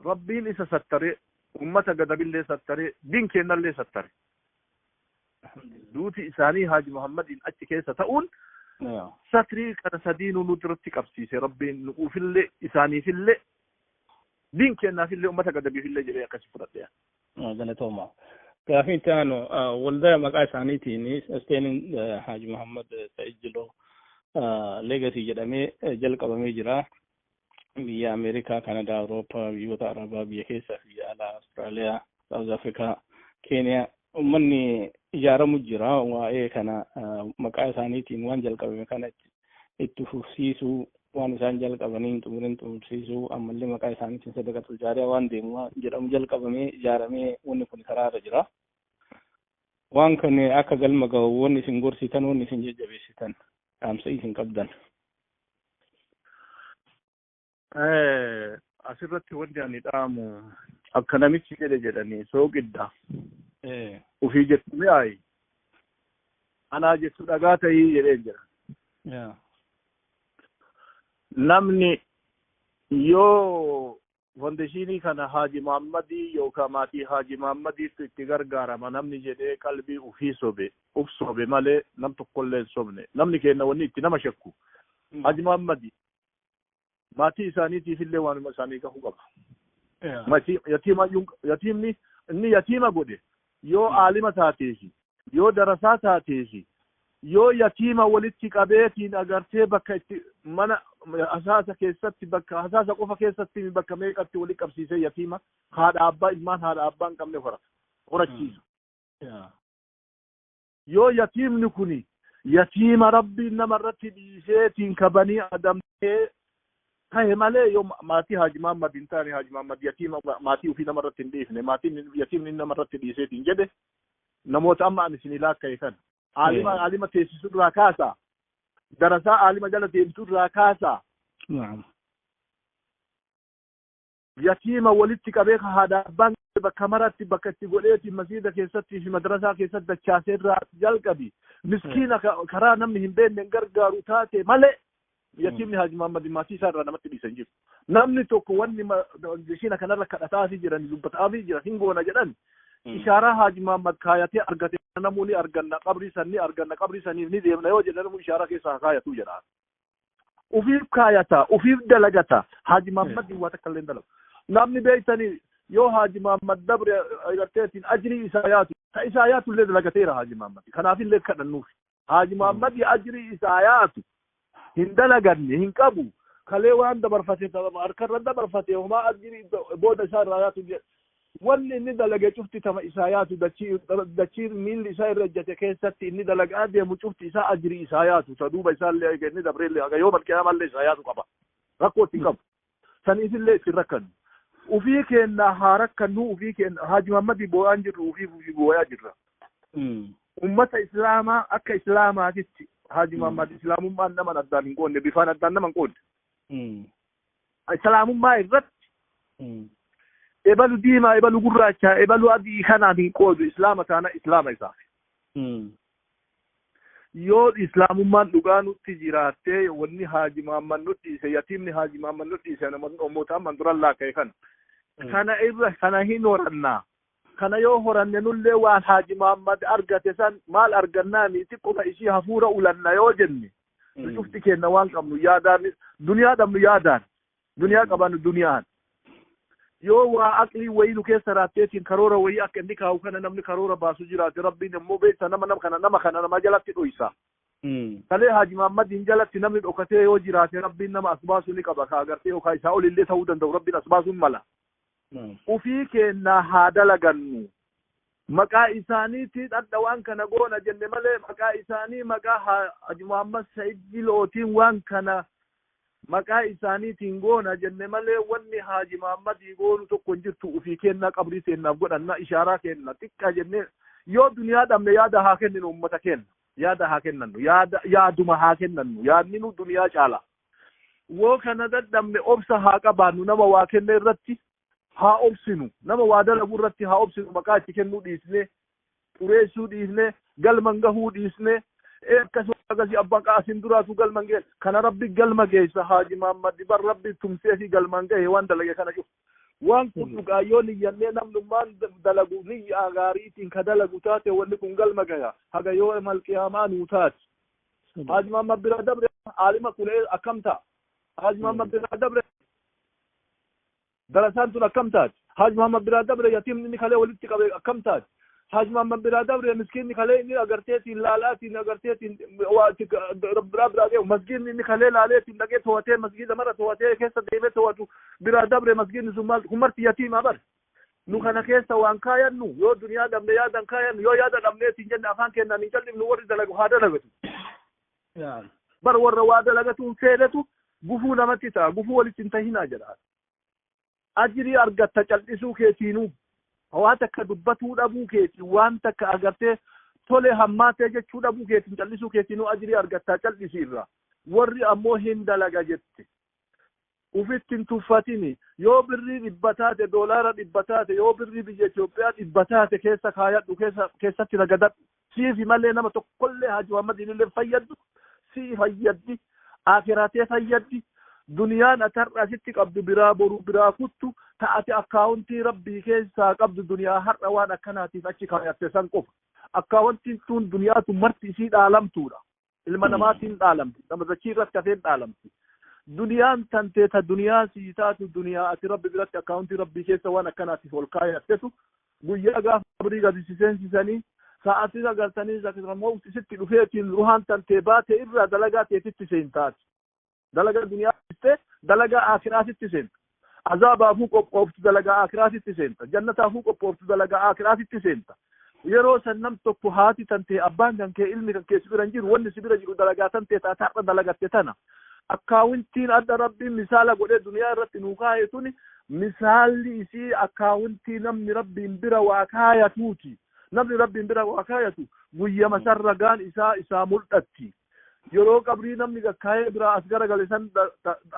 Rabbiin isa sattaree, ummata gadabillee sattaree, diin kennallee sattare. Duuti isaanii Haaji Muhammadiin achi keessa ta'uun satrii kana sadiinuu nu duratti qabsiise. Rabbiin nuufillee, isaaniifillee, diin kennaafillee, ummata gadabiifillee jedhee akkasi fudhadhe. Galatooma. Gaafii itti aanu, waldaa maqaa isaaniitiin Sustaining Haaji Muhammad Sa'id Jiloo Legacy jedhamee jalqabamee jira. Biyya Ameerikaa, Kanadaa, Awurooppaa, biyyoota Arabaa, biyya keessaa, biyya alaa, Austraaliyaa, South Africa, Keeniyaa uummanni ijaaramu jira. Waa'ee kana maqaa isaaniitiin waan jalqabame kana itti fufsiisuu, waan isaan jalqabanii hin xumurin xumursiisuu, ammallee maqaa isaaniitiin sadaqatul jaariyaa waan deemu jedhamu jalqabamee ijaaramee wanni kun karaa irra jira. Waan kana akka galma ga'u wanni isin gorsitan, wanni isin jajjabeessitan, dhaamsa isin qabdan. Asirratti wanti ani dhaamu, akka namichi jedhe jedhanii sooqidda. Ufii jettu mi'aayi. Anaa jettu dhagaa ta'ii jedheen jira. Namni yoo foundation kana Haaji Muhammadii yookaan maatii Haaji Muhammadiitu itti gargaarama namni jedhee qalbii ufii sobe, uf sobe malee nam tokkollee hin sobne. Namni kenna wanni itti nama shakku. Haaji Muhammadii maatii isaaniitiif illee waanuma isaanii gahuu qaba. Yatiima, yatiimni inni yatiima godhe yoo aalima taateefi, yoo darasaa taateefi, yoo yatiima walitti qabeetiin agartee bakka itti mana hasaasa keessatti, bakka hasaasa qofa keessatti, bakka meeqatti walitti qabsiisee yatiima haadha abbaa, ilmaan haadha abbaa hin qabne horata horachiisa. Yoo yatiimni kuni yatiima Rabbiin namarratti dhiiseetiin kabanii adamtee tahe malee, yoo maatii Haaji Muhammad hin taane, Haaji Muhammad yatiima maatii ofii namarratti hin dhiifne. Maatiin yatiimni namarratti dhiiseetiin jedhe namoota amma ani isin ilaakka'e kana. Aalima aalima teessisu irraa kaasaa. Darasaa aalima jala deemtu irraa kaasaa. Yatiima walitti qabee haadha abbaan bakka maratti bakka itti godheeti masiida keessatti fi madrasaa keessatti dachaasee irraa jalqabi. Miskiina karaa namni hin beekne gargaaru taate malee yatiimni Haaji Muhammad maatii isaa irraa namatti dhiisan jiru. Namni tokko wanni ishiina kanarra kadhataafii jiran, dubbataafii jiran, hin goona jedhan, ishaaraa Haaji Muhammad kaayatee argate namuu ni arganna, qabrii san ni arganna, qabrii saniif ni deemna yoo jedhan, namuu ishaaraa keessaa kaayatuu jedha. Ufiif kaayata, ufiif dalagata. Haaji Muhammad waa takka illee dalagu. Namni beektanii yoo Haaji Muhammad dabre agarteetiin ajrii isaa yaatu, ta isaa yaatu illee dalagateera Haaji Muhammad. Kanaaf illee kadhannuuf. Haaji Muhammad ajrii isaa yaatu hin dalaganne hin qabu. Kalee waan dabarfate harkarra dabarfate homaa ajrii booda isaa irraa yaatu jedhe. Wanni inni dalage cufti tama isaa yaatu, dachii dachii miilli isaa irra ejjate keessatti inni dalagaa deemu cufti isaa ajrii isaa yaatu, ta duuba isaallee inni dabreellee haga yoo malqiyaamallee isaa yaatu qaba. Rakkoo ittiin qabu. Saniifillee ittiin rakkannu. Ufii keenna haa rakkannu, ufii keenna Haaji Muhammadii boo'aan jirru, ufii ufii boo'aa jirra. Ummata Islaamaa akka Islaamaatitti Haaji Muhammad Islaamummaan nama addaan hin qoonne, bifaan addaan nama hin qoonne. Islaamummaa irratti ebalu diimaa, ebalu gurraacha, ebalu adii kanaan hin qoodu. Islaama taana Islaama isaaf. Yoo Islaamummaan dhugaa nutti jiraattee, wanni Haaji Muhammad nutti dhiise, yatiimni Haaji Muhammad nutti dhiise, namoota amman duran laakka'e kana. Kana irra kana hin horannaa. Kana yoo horanne nullee waan Haaji Muhammad argate san maal argannaani xiqquma ishii hafuura ulanna yoo jenne, nu cufti kenna waan qabnu yaadaan duniyaa dhabnu, yaadaan duniyaa qabannu duniyaan. Yoo waa aqlii wayii nu keessa raatteetiin karoora wayii akka inni kaa'u kana namni karoora baasu jiraate, Rabbiin immoo beekta nama nama kana nama jalatti dhoysa. Kalee Haaji Mahammadiin jalatti namni dhokatee yoo jiraate Rabbiin nama as baasuu ni qaba. Ka agartee yookaan isaa olillee ta'uu danda'u Rabbiin as baasuun mala. Ufii keenna haa dalagannu. Maqaa isaaniitiin adda waan kana goona jenne malee maqaa isaanii maqaa Haaji Muhammad Sa'id Jilootiin waan kana maqaa isaaniitiin goona jenne malee wanni Haaji Muhammadii goonu tokko hin jirtu. Ufii kennaa qabrii seennaaf godhanna ishaaraa kenna xiqqaa jenne yoo duniyaa dhabne yaada haa kenninu uummata kenna yaada haa kennannu yaada yaaduma haa kennannu yaadni nu duniyaa caala. Woo kana dadhabne obsa haa qabaannu nama waa kenne irratti haa obsinu nama waa dalagu irratti haa obsinu maqaa itti kennuu dhiisne xureessuu dhiisne galman gahuu dhiisne akkasuma akkasii abbaan qaasin duraatu galman gahe kana Rabbi galma geessa Haaji Muhammad bar Rabbi tumsee fi galman gahe waan dalage kana cufu waan kun dhugaa yoo niyyannee namnummaan dalagu niyyaa gaariitiin ka dalagu taate wanni kun galma gaya haga yoo malqiyaamaa nuu taate. Haaji Muhammad bira dabre aalima kun akkam ta'a? Haaji Muhammad bira dabre darasaan tun akkam taate? Haaji Muhammad bira dabre yatiimni inni kalee walitti qabe akkam taate? Haaji Muhammad bira dabre miskiinni kalee inni agarteetiin laalaatiin agarteetiin biraa biraa deemu masgiidni inni kalee laaleetiin dhaqee to'atee masgiida mara to'atee keessa deemee to'atu biraa dabre masgiidni sun maal kun marti yatiimaa bar. Nu kana keessa waan kaayannu yoo duniyaa dhabne yaadan kaayannu yoo yaada dhabneetiin jenne afaan kennaan hin cal'ifnu warri dalagu haa dalagatu. Bar warra waa dalagatuun fedhatu gufuu namatti ta'a gufuu walitti hin tahinaa jedha. Ajirii argatta cal'isuu keetiinuu waan takka dubbatuu dhabuu keetiin waan takka agartee tole hammaatee jechuu dhabuu keetiin cal'isuu keetiinuu ajirii argattaa cal'isiirra. Warri ammoo hin dalaga jette. Ufitti hin tuffatini yoo birrii 100 taate doolaara 100 taate yoo birrii biyya Itoophiyaa 100 taate keessa kaayadhu keessatti ragadadhu siifi malee nama tokkollee Haaji Muhammadiin illee fayyaddu sii fayyaddi akhiratee fayyaddi duniyaan ati har'a asitti qabdu biraa boru biraa kuttu ta'ate akkaawuntii Rabbii keessaa qabdu duniyaa har'a waan akkanaatiif achi kaayatte san qofa. Akkaawuntiin tun duniyaatu marti isii dhaalamtuudha. Ilma namaatiin dhaalamti. Nama dachii irratti hafeen dhaalamti. Duniyaan tantee ta duniyaa sii taatu duniyaa ati Rabbi biratti akkaawuntii Rabbii keessa waan akkanaatiif ol kaayattetu guyyaa gaafa qabrii gadi si seensisanii sa'aatii agartanii mawti sitti dhufeetiin ruhaan tantee baate irraa dalagaa teetitti seentaati. Dalagaa duniyaa dhiste dalagaa akiraatitti seenta. Azaabaafuu qophooftu dalagaa akiraatitti seenta. Jannataafuu qophooftu dalagaa akiraatitti seenta. Yeroo san nam tokko haati tantee abbaan kan kee ilmi kan kee si bira hin jiru wanni si bira jiru dalagaa tantee taate har'a dalagatte tana. Akkaawuntiin adda Rabbiin misaala godhee duniyaa irratti nuu kaa'e tuni misaalli isii akkaawuntii namni Rabbiin bira waa kaayatuuti. Namni Rabbiin bira waa kaayatu guyyama san ragaan isaa isaa mul'atti. Yeroo qabrii namni gakkaayee biraa as garagale san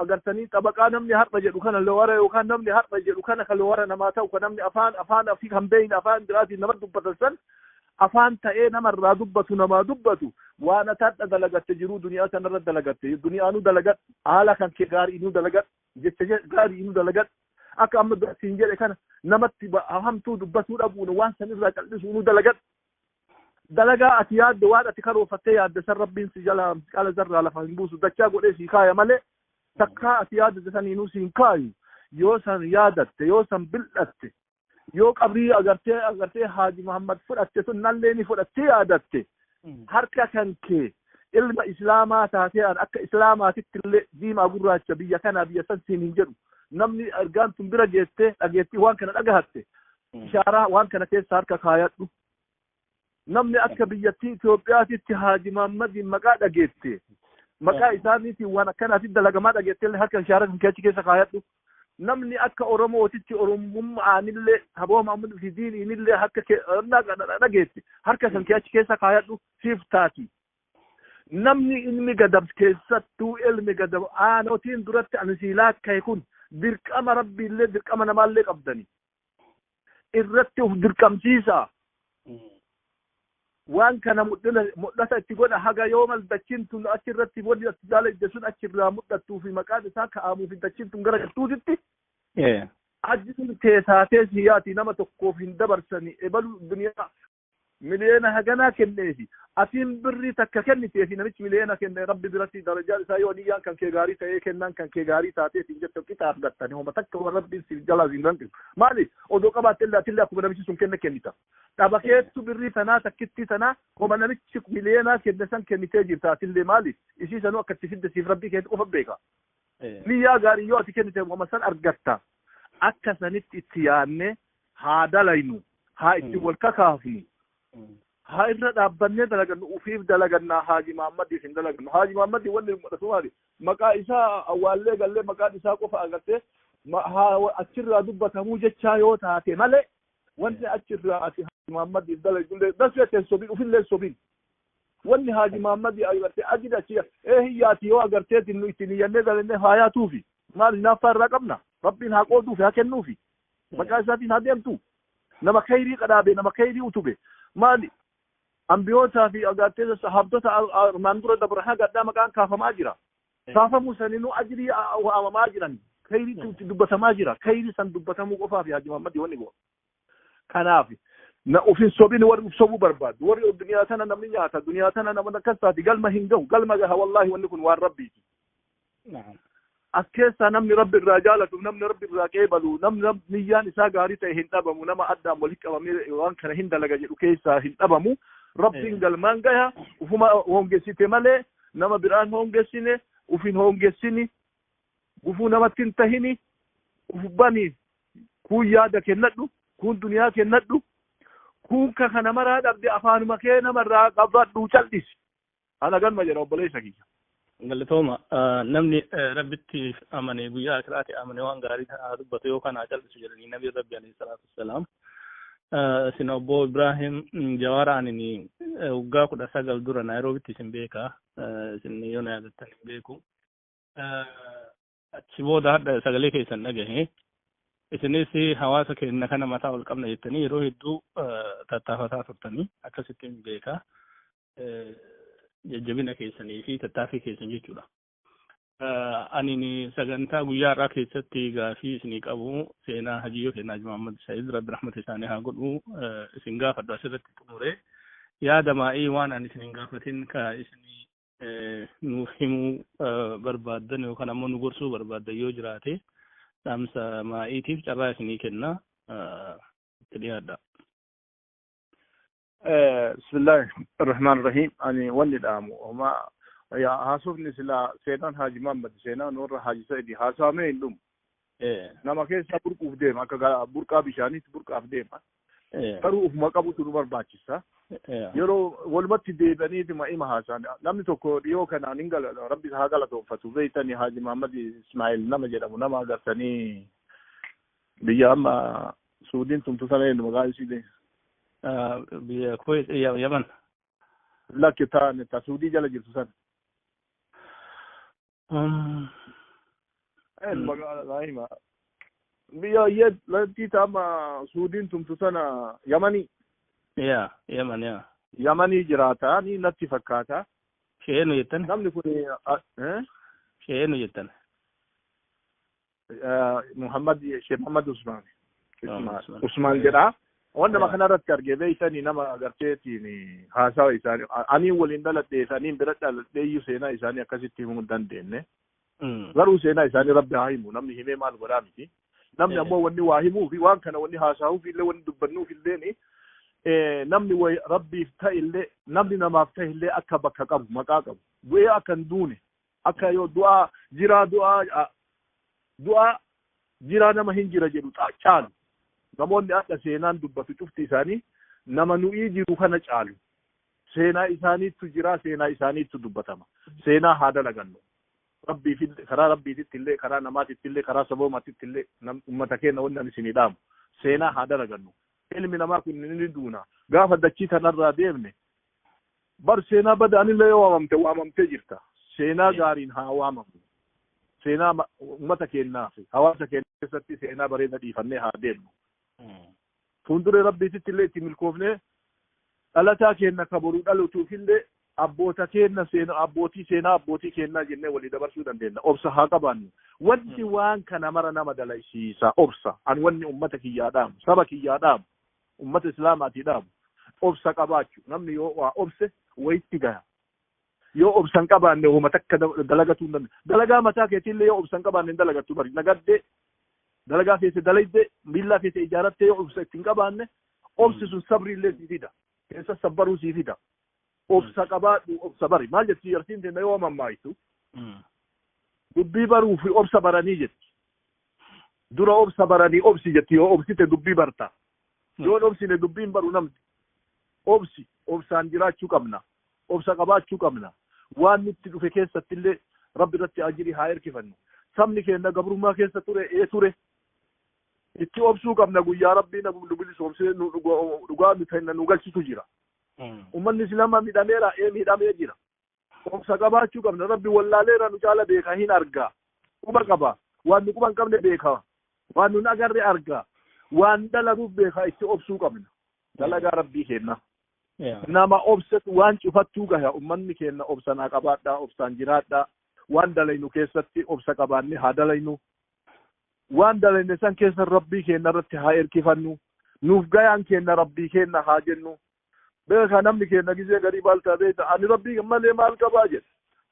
agartanii xabaqaa namni har'a jedhu kana lowara yookaan namni har'a jedhu kana kan lowara namaa ta'u kan namni afaan afaan afii kan beeyne afaan biraatiin nama dubbatan san afaan ta'ee namarraa dubbatu namaa dubbatu waan ati har'a dalagatte jiruu duniyaa sanarra dalagatte duniyaanuu dalagadhu haala kan kee gaarii inuu dalagadhu jecha gaarii inuu dalagadhu akka amma siin jedhe kana namatti hamtuu dubbatuu dhabuun waan sanirraa cal'isuu inuu dalagadhu. Dalagaa ati yaadde waan ati karoorfattee yaadde san Rabbiin si jalaa qala zarraa lafa hin buusu dachaa godhee si kaaya malee takkaa ati yaadde saniinuu si hin kaayu yoo san yaadatte yoo san bil'atte yoo qabrii agartee Haaji Muhammad fudhatte sun nallee ni fudhattee yaadatte harka kan kee ilma islaamaa taatee an akka islaamaatitti illee diimaa gurraacha biyya kanaa biyya san siin hin jedhu namni ergaan tun bira geette dhageettii waan kana dhagahatte ishaaraa waan kana keessa harka kaayadhu. Namni akka biyyattii Itoophiyaatitti Haaji Muhammadiin maqaa dhageette maqaa isaaniitiin waan akkanaatti dalagamaa dhageette illee harka ishaaraa kan achi keessa kaayadhu. Namni akka Oromootitti Oromummaanillee saboo Muhammad fi diiniinillee harka dhageette harka kan achi keessa kaayadhu siif taati. Namni ilmi gadab keessattuu ilmi gadab aanotiin duratti ani sii laakkaye kun dirqama Rabbiillee dirqama namaallee qabdani. Irratti of dirqamsiisaa. Waan kana mul'ata itti godha haga yoo mal dachiin tun achirratti wanni ati jaaladde sun achirraa mul'attuu fi maqaan isaa ka'amuu fi dachiin tun gara galtuutitti. Ajiin teessaatee siyaati nama tokkoof hin dabarsani ebalu duniyaa Miliyoona haganaa kenneefi atiin birrii takka kenniteefi namichi miliyoona kenne Rabbi biratti darajaan isaa yoo niyyaan kan kee gaarii ta'ee kennaan kan kee gaarii taateef hin jettu qixa argattani. Homa takka waan Rabbiin siif jalaa siin hanqisu. Maali odoo qabaatte illee atillee akkuma namichi sun kenne kennita. Dhaba keettu birrii tanaa takkittii tanaa homa namichi miliyoonaa kenne san kennitee jirta atillee. Maali isii sanuu akka itti fidde siif Rabbii keetti qofa beeka. Niyyaa gaarii yoo ati kennite homa san argatta. Akka sanitti itti yaadne haa dalaynu, haa itti wal kakaafnu, haa irra dhaabbannee dalagannu. Ufiif dalagannaa, Haaji Mahammadiif hin dalagannu. Haaji Mahammadii wanni mul'atu maali? Maqaa isaa awwaallee gallee maqaan isaa qofa agartee haa achirraa dubbatamuu jechaa yoo taate malee, wanni achirraa ati Haaji Mahammadiif dalagullee dasfeete hin sobin, ufillee hin sobin. Wanni Haaji Mahammadii agartee ajida achi ee hiyyaati yoo agarteetiin nu ittiin iyyannee dalannee haa yaatuufi. Maal hinaaffaa irraa qabna? Rabbiin haa qooduufi, haa kennuufi, maqaa isaatiin haa deemtu. Nama khayrii qadhaabe, nama khayrii utube. Maali ambiyootaa fi agartee sahaabdota armaan dura dabran haga addaa maqaan kaafamaa jira. Kaafamuu saninuu ajrii waamamaa jiran, khayrii dubbatamaa jira. Khayrii san dubbatamuu qofaaf Haaji Muhammad wanni goona. Kanaaf na ufin sobin. Warri uf sobuu barbaadu, warri duniyaa tana namni nyaata, duniyaa tana nama akkas taati, galma hin gahu. Galma gaha wallaahi, wanni kun waan Rabbiiti. As keessaa namni Rabbi irraa jaalatu, namni Rabbi irraa qeebalu, namni niyyaan isaa gaarii ta'e hin dhabamu. Nama addaan walitti qabamee waan kana hin dalaga jedhu keessaa hin dhabamu. Rabbiin galmaan gaha. Ufuma hongessite malee nama biraan hongessine. Ufin hongessini, gufuu namatti hin tahini. Uf bani, kun yaada kennadhu, kun duniyaa kennadhu, kun ka kana maraa dhabde afaanuma kee namarraa qabadhu, cal'isi. Ana ganma jedha, obboleessa kiyya. Galatooma. Namni Rabbitti amane, guyyaa akiraatti amane, waan gaarii haa dubbatu yookaan haa cal'isu jedhanii Nabi Rabbi alayhi salaatu wassalaam. Isin obbo Ibrahim Jawaara, ani waggaa 19 dura Naayiroobitti isin beeka. Isin yoo na yaadattan hin beeku. Achi booda hadha sagalee keessan dhagahe. Isinis hawaasa keenya kana mataa ol qabna jettanii yeroo hedduu tattaafataa turtanii akkasitti hin beeka. Jajjabina keessanii fi tattaaffii keessan jechuudha. Ani sagantaa guyyaa har'aa keessatti gaafii isinii qabu seenaa hajiyyoo keenyaa Haji Muhammad Sa'iid, Rabbi rahmata isaanii haa godhu, isin gaafadhu asirratti xumure. Yaada maa'ii waan ani isin hin gaafatin ka isinii nuuf himuu barbaaddan yookaan ammoo nu gorsuu barbaaddan yoo jiraate, dhaamsa maa'iitiif carraa isinii kenna, itti dhiyaadha. Bismillahi Rahmaan Rahiim. Ani wanni dhaamu homa haasofni silaa seenaan Haaji Muhammad, seenaan warra Haaji Sa'idi haasaamee hin dhumu. Nama keessaa burquuf deema, akka burqaa bishaaniitti burqaaf deema. Garuu ufuma qabutu nu barbaachisa. Yeroo walumatti deebi'aniituma ima haasaan. Namni tokko dhiyoo kanaan hin gala, Rabbi haa galatoonfatu. Beeytanii Haaji Muhammad Ismaa'il nama jedhamu, nama agartanii biyya amma Suudiin tumtu sana, eenyu maqaan isii? Biyya Kuwait, Yaman. Lakki, taane ta Suudii jala jirtu sana. Eenyu maqaa naa hima. Biyya lattii ta amma Suudiin tumtu sana, Yamanii. Yaa, Yaman yaa. Yamanii jiraata ni natti fakkaata. Sheenu jettan? Namni kun Sheenu jettan? Muhammad, Sheekh Muhammad Usmaan. Usmaan jedha. Waan nama kanarratti argee beektanii, nama agarteetiin haasawa isaanii aniin waliin dhaladhee aniin bira dhaladhee iyyuu seenaa isaanii akkasitti himuu hin dandeenye. Garuu seenaa isaanii Rabbi haa himu, namni himee maal godhaa miti. Namni ammoo wanni waa himuu fi waan kana wanni haasa'uuf illee, wanni dubbannuuf illee, namni way Rabbiif ta'e illee, namni namaaf ta'e illee akka bakka qabu, maqaa qabu, du'ee akka hin duune, akka yoo du'aa jiraa du'aa jiraa nama hin jira jedhu caalu. Namoonni akka seenaan dubbatu cufti isaanii nama nu'ii jiru kana caalu. Seenaa isaaniittu jira, seenaa isaaniittu dubbatama. Seenaa haa dalagannu. Rabbiif, karaa Rabbiititti illee, karaa namaatitti illee, karaa saboomaatitti illee, ummata keenya wanni ani isinii dhaamu seenaa haa dalagannu. Ilmi namaa kun ni duuna. Gaafa dachii tanarraa deemne bar seenaa badaanillee yoo waamamte waamamtee jirta. Seenaa gaariin haa waamamu. Seenaa ummata keenyaa fi hawaasa keenya keessatti seenaa bareeda dhiifannee haa deemnu. Fuulduree Rabbiititti illee itti milkoofnee dhalataa keenya ka boruu dhalatuuf illee abboota keenya seenaa abbootii, seenaa abbootii keenyaa jennee walii dabarsuu dandeenya. Obsa haa qabaannu. Wanti waan kana mara nama dalaysiisa obsa. Ani wanni ummata kiyyaa dhaamu, saba kiyyaa dhaamu, ummata islaamaatii dhaamu. Obsa qabaachuu, namni yoo waa obse wayitti gaha. Yoo obsa hin qabaanne homa takka dalagatuu hin danda'u. Dalagaa mataa keetiillee yoo obsa hin qabaanne hin dalagattu bari. Nagaddee dalagaa keessa dalaydee miillaa keessa ijaarattee yoo obsa itti hin qabaanne, obsi sun sabriillee sii fida. Keessa sabbaruu sii fida. Obsa qabaadhu, obsa bari. Maal jetti jartiin teenna yoo mammaayitu? Dubbii baruu fi obsa baranii jetti. Dura obsa baranii obsi jetti, yoo obsite dubbii barta. Yoo obsine dubbiin baru namni. Obsi, obsaan jiraachuu qabna. Obsa qabaachuu qabna. Waan nutti dhufe keessatti illee Rabbi irratti ajirii haa hirkifannu. Sabni keenya gabrummaa keessa ture, ee ture. Itti obsuu qabna, guyyaa Rabbiin nu bilisoomsee nu dhugaa nu kenna nu galchitu jira. Uummanni Islaamaa miidhameera, ee miidhamee jira. Obsa qabaachuu qabna. Rabbi wallaaleera nu caala beeka, hin argaa. Quba qaba. Waan nu quba hin qabne beeka. Waan nu agarre argaa. Waan dalaguuf beeka, itti obsuu qabna. Dalagaa Rabbii kenna. Nama obsetu waan cufattuu gaha. Uummanni keenya obsa naa qabaadhaa, obsaan jiraadhaa. Waan dalaynu keessatti obsa qabaanne haa dalaynu. Waan dalayne san keessa Rabbii keenya irratti haa erkifannu. Nuuf gayaan keenya Rabbii keenya haa jennu. Beekaa, namni keenya gizee garii maal ta'a beekta? Ani Rabbii malee maal qabaa jedhe.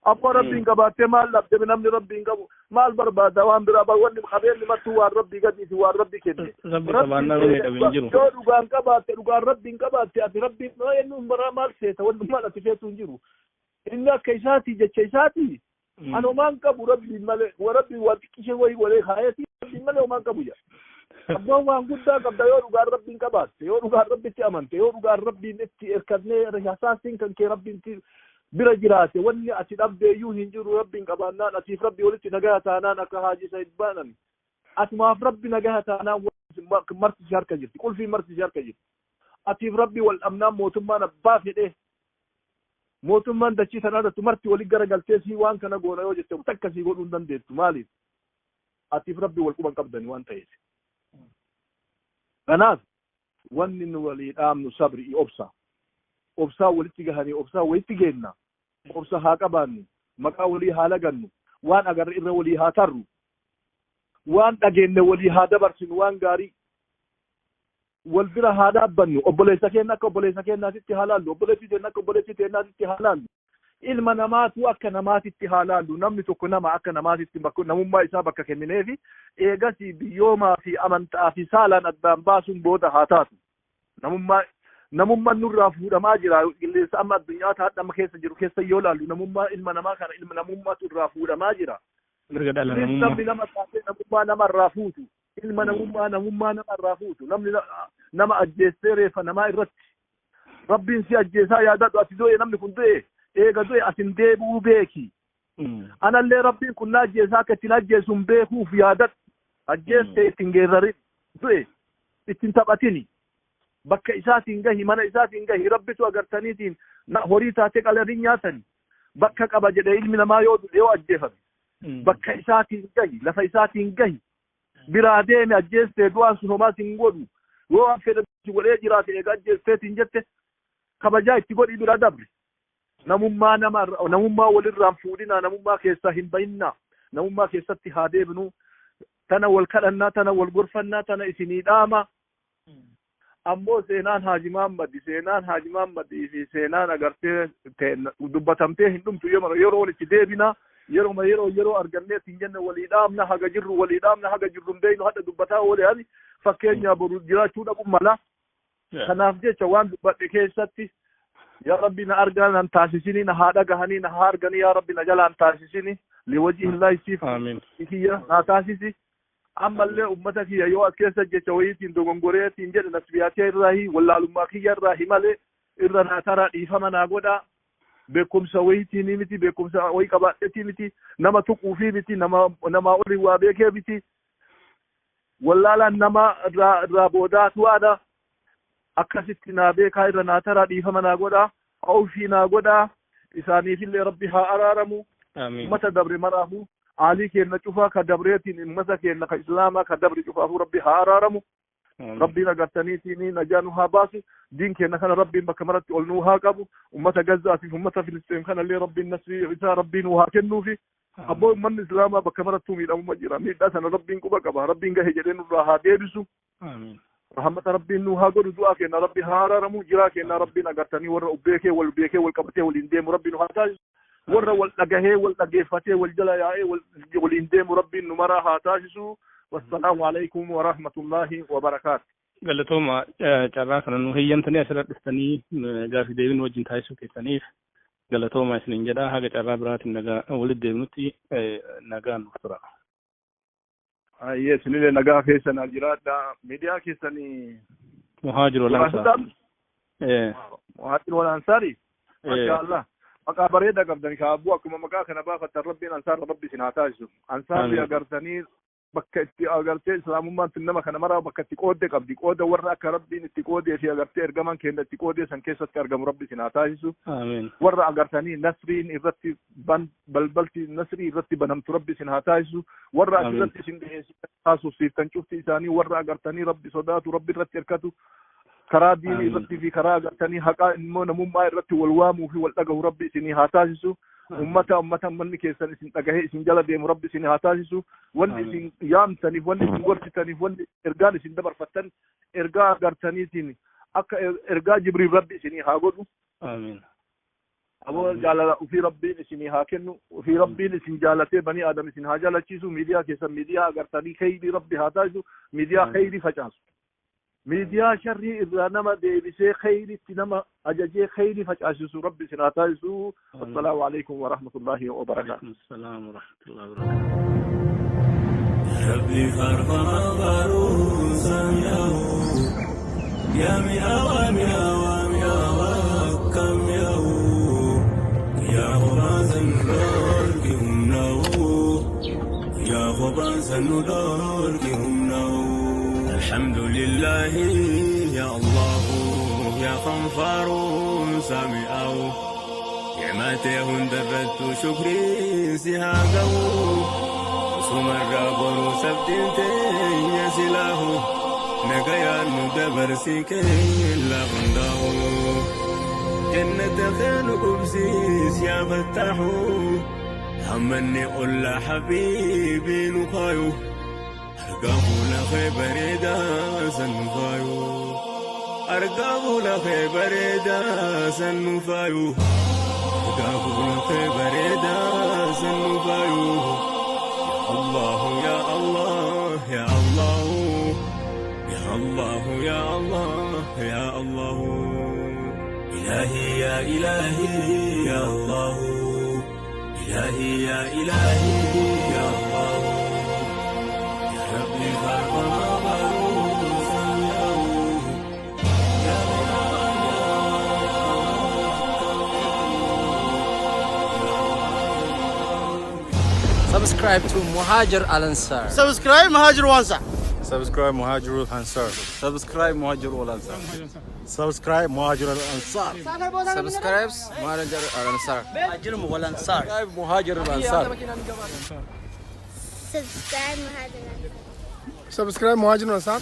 Abbaa, Rabbiin qabaattee maal dhabde? Namni Rabbiin qabu maal barbaada? Waan biraa wanni qabeenyi martuu waan Rabbii gadiiti, waan Rabbii kenne. Rabbi qabaannaa namni dhabe hin jiru. Yoo dhugaan qabaatte, dhugaan Rabbiin qabaatte, ati Rabbiin eenyuun baraa maal seeta? Wanni maal ati feetu hin jiru. Inni akka isaatii jecha isaatii. Ani homaan qabu Rabbiin malee, Rabbiin waan xiqqishee wayii godhee kaayetii Rabbiin malee homaan qabu jedha. Abbaan, waan guddaa qabda yoo dhugaan Rabbiin qabaatte, yoo dhugaan Rabbitti amante, yoo dhugaan Rabbiin itti hirkannee hasaasiin kan kee Rabbiin bira jiraate, wanni ati dhabdeeyyuu hin jiru. Rabbiin qabaannaan, atiif Rabbi walitti nagaa taanaan, akka Haaji Said baanan, atumaaf Rabbi nagaa taanaan marti si harka jirti, qulfiin marti si harka jirti. Atiif Rabbi wal dhabnaan mootummaan abbaa fedhee, mootummaan dachii tanaa irratti marti walii gara galtee sii waan kana goona yoo jette, takka sii godhuu hin dandeettu. Maaliif? Atiif Rabbi wal quban qabdani waan ta'eef. Kanaaf wanni nu walii dhaamnu sabri, obsa. Obsaa walitti gahanii obsaa walitti geenna. Obsa haa qabaannu, maqaa walii haa lagannu, waan agarre irra walii haa tarru, waan dhageenne walii haa dabarsinu, waan gaarii wal bira haa dhaabbannu, obboleessa keenya akka obboleessa keenyaatitti haa laallu, obboleettii teenya akka obboleettii teenyaatitti haa laallu, ilma namaatu akka namaatitti haa laallu. Namni tokko nama akka namaatitti namummaa isaa bakka kennineefi, eegasii biyyoomaa fi amantaa fi saalaan addaan baasuun booda haa taatu. Namummaa, namummaan nurraa fuudhamaa jira. Qilleensa amma addunyaa taadha amma keessa jiru keessa yoo laallu, namummaa ilma namaa kana, ilma namummaatu irraa fuudhamaa jira. Mirga dhala namummaa. Namni nama taatee namummaa namarraa fuutu. Ilma namummaa, namummaa namarraa fuutu. Namni nama ajjeessee reeffa namaa irratti, Rabbiin si ajjeesaa yaadadhu. Ati du'e, namni kun du'e, eega du'e asin deebi'uu beeki. Anallee Rabbiin kun na ajjeesaa, akka ittiin ajjeesu hin beekuuf yaadadhu. Ajjeessee ittiin geerrarin, du'e ittiin taphatini. Bakka isaatiin gahi, mana isaatiin gahi, Rabbitu agartaniitiin horii taatee qalanii nyaatani. Bakka qaba jedhee ilmi namaa yoo du'e, yoo ajjeefame. Bakka isaatiin gahi, lafa isaatiin gahi. Biraa deeme, ajjeestee du'aan sun homaa sin godhu. Yoo waan fedhe godhee jiraate, eega ajjeesteetiin jette, kabajaa itti godhii bira dabri. Namummaa nama, namummaa walirraan fuudhinaa, namummaa keessaa hin bahinnaa. Namummaa keessatti haa deebinu. Tana wal kadhannaa, tana wal gorfannaa, tana isinii dhaama. Ammoo seenaan Haaji Mahammadi, seenaan Haaji Mahammadii fi seenaan agartee dubbatamtee hin dhumtu. Yeroo walitti deebina, yeroo yeroo argannee ittiin jenne walii dhaamna, haga jirru walii dhaamna, haga jirru hin beeknu. Hadha dubbataa oole, ani fakkeenya boru jiraachuu dhabu mala. Kanaaf jecha waan dubbadhe keessatti, yaa Rabbi, na argaa nan taasisini, na haa dhagahanii, na haa arganii, yaa Rabbi, na jalaan taasisini, liwajhi Illaahi siif kiyya naa taasisi. Ammallee ummata kiyya, yoo as keessa jecha wayiitiin dogongoreetiin jedhe, nasbiyaatee irraahi, wallaalummaa kiyya irraahi malee, irra naa taraa, dhiifama naa godhaa. Beekumsa wayiitiin miti, beekumsa wayii qabaadheetii miti, nama tuquufii miti, nama namaa olii waa beekee miti, wallaalaan nama irraa boodaatu waadha. Akkasitti naa beekaa, irra naa taraa, dhiifama naa godhaa, awfii naa godhaa. Isaaniifillee Rabbi haa araaramu. Ummata dabre maraafu, aalii keenna cufaa ka dabreetiin, ummata keenna ka Islaamaa ka dabre cufaafuu Rabbi haa araaramu. Rabbiin agartaniitiin najaa nu haa baasu. Diin keenna kana Rabbiin bakka maratti ol nuu haa qabu. Ummata Gazaatiif ummata Filisxeem kanallee Rabbiin nasrii isaa Rabbiin nuu haa kennuufi. Abboo, ummanni Islaamaa bakka marattuu miidhamuma jira. Miidhaa sana Rabbiin quba qaba. Rabbiin gahe jedhee nurraa haa deebisu. Rahmata Rabbiin nu haa godhu, du'aa kenna Rabbi haa araaramu, jiraa kenna Rabbiin agartanii warra beekee wal beekee wal qabatee waliin deemu Rabbi nu haa taasisu. Warra wal dhagahee wal dhageeffatee wal jala yaa'ee waliin deemu Rabbiin nu maraa haa taasisu. Wassalaamu alaikum wa rahmatullahi wa barakaatu. Galatooma, carraa kana nu heeyyamtanii asirra dhuftanii gaafii deebiin wajjin taasisuu keessaniif galatooma isiniin jedha. Haga carraa biraatiin nagaa walitti deebinutti nagaan nuuf tura. Ayyee, isinillee nagaa keessan jiraadha. Miidiyaa keessanii Muhaajir wal Ansaar. Muhaajir wal Ansaari. Masha Allah. Maqaa bareedaa qabdan kaabbuu, akkuma maqaa kana baafattan Rabbiin ansaarra Rabbi isin haa taasisu. Ansaarri agartanii bakka itti agartee islaamummaan nama kana maraa bakka itti qoodde qabdi. Qooda warra akka Rabbiin itti qoodee fi agartee ergaman keenya itti qoodee san keessatti argamu Rabbi isin haa taasisu. Warra agartanii nasriin irratti ban balbalti nasrii irratti banamtu Rabbi isin haa taasisu. Warra asirratti isin dhiyeessitan haasofsiiftan cufti isaanii warra agartanii Rabbi sodaatu, Rabbi irratti hirkatu, karaa diinii irratti fi karaa agartanii haqaa immoo namummaa irratti wal waamuu fi wal dhagahu Rabbi isinii haa taasisu. Ummata manni keessan isin dhagahee isin jala deemu Rabbi isin haa taasisu. Wanni isin yaamtaniif, wanni isin gorsitaniif, wanni ergaan isin dabarfattan ergaa agartaniitiin akka ergaa Jibriil Rabbi isinii haa godhu. Amiin. Aboo, jaalala ufii Rabbiin isinii haa kennu. Ufii Rabbiin isin jaalatee banii Aadam isin haa jaalachiisu. Miidiyaa keessan miidiyaa agartanii kheyrii Rabbi haa taasisu. Miidiyaa kheyrii facaasu. Miidiyaa sharrii irraa nama deebisee kheyritti nama ajajee kheyrii facaasisu Rabbi isin haa taasisu. Assalaamu alaikum wa rahmatullahi wa barakaatu. Assalamu wa rahmatullahi wa barakaatu. ربي فرفنا باروسا ياهو يا مئة مئة ومئة وكم ياهو يا خباز الدور هم نو يا خباز الدور هم نو. الحمد لله يا الله يا خنفار سامئو نعمته درت شكري سهاقو سمر برو سبتنتي يا سلاه نقيا ندبر سيكي لغنداو جنة خير قبسيس يا فتاحو همني قل حبيبي نقايو أرقاه لخي بريدا سنفايو أرقاه لخي بريدا سنفايو أرقاه لخي بريدا سنفايو. الله يا الله يا الله يا الله يا الله يا الله إلهي يا إلهي يا الله إلهي يا إلهي يا الله يا ربي فرقنا باروسا يا Subscribe to Muhajir Al Ansar. Subscribe Muhajir Al Ansar. Subscribe Muhajir Al Ansar. Subscribe Muhajir Al Ansar. Subscribe Muhajir Al Ansar. Subscribe Muhajir Al Ansar. Muhajir Al Ansar. Muhajir Al Ansar. Subscribe Muhajir Al Ansar. Subscribe Muhajir Al Ansar.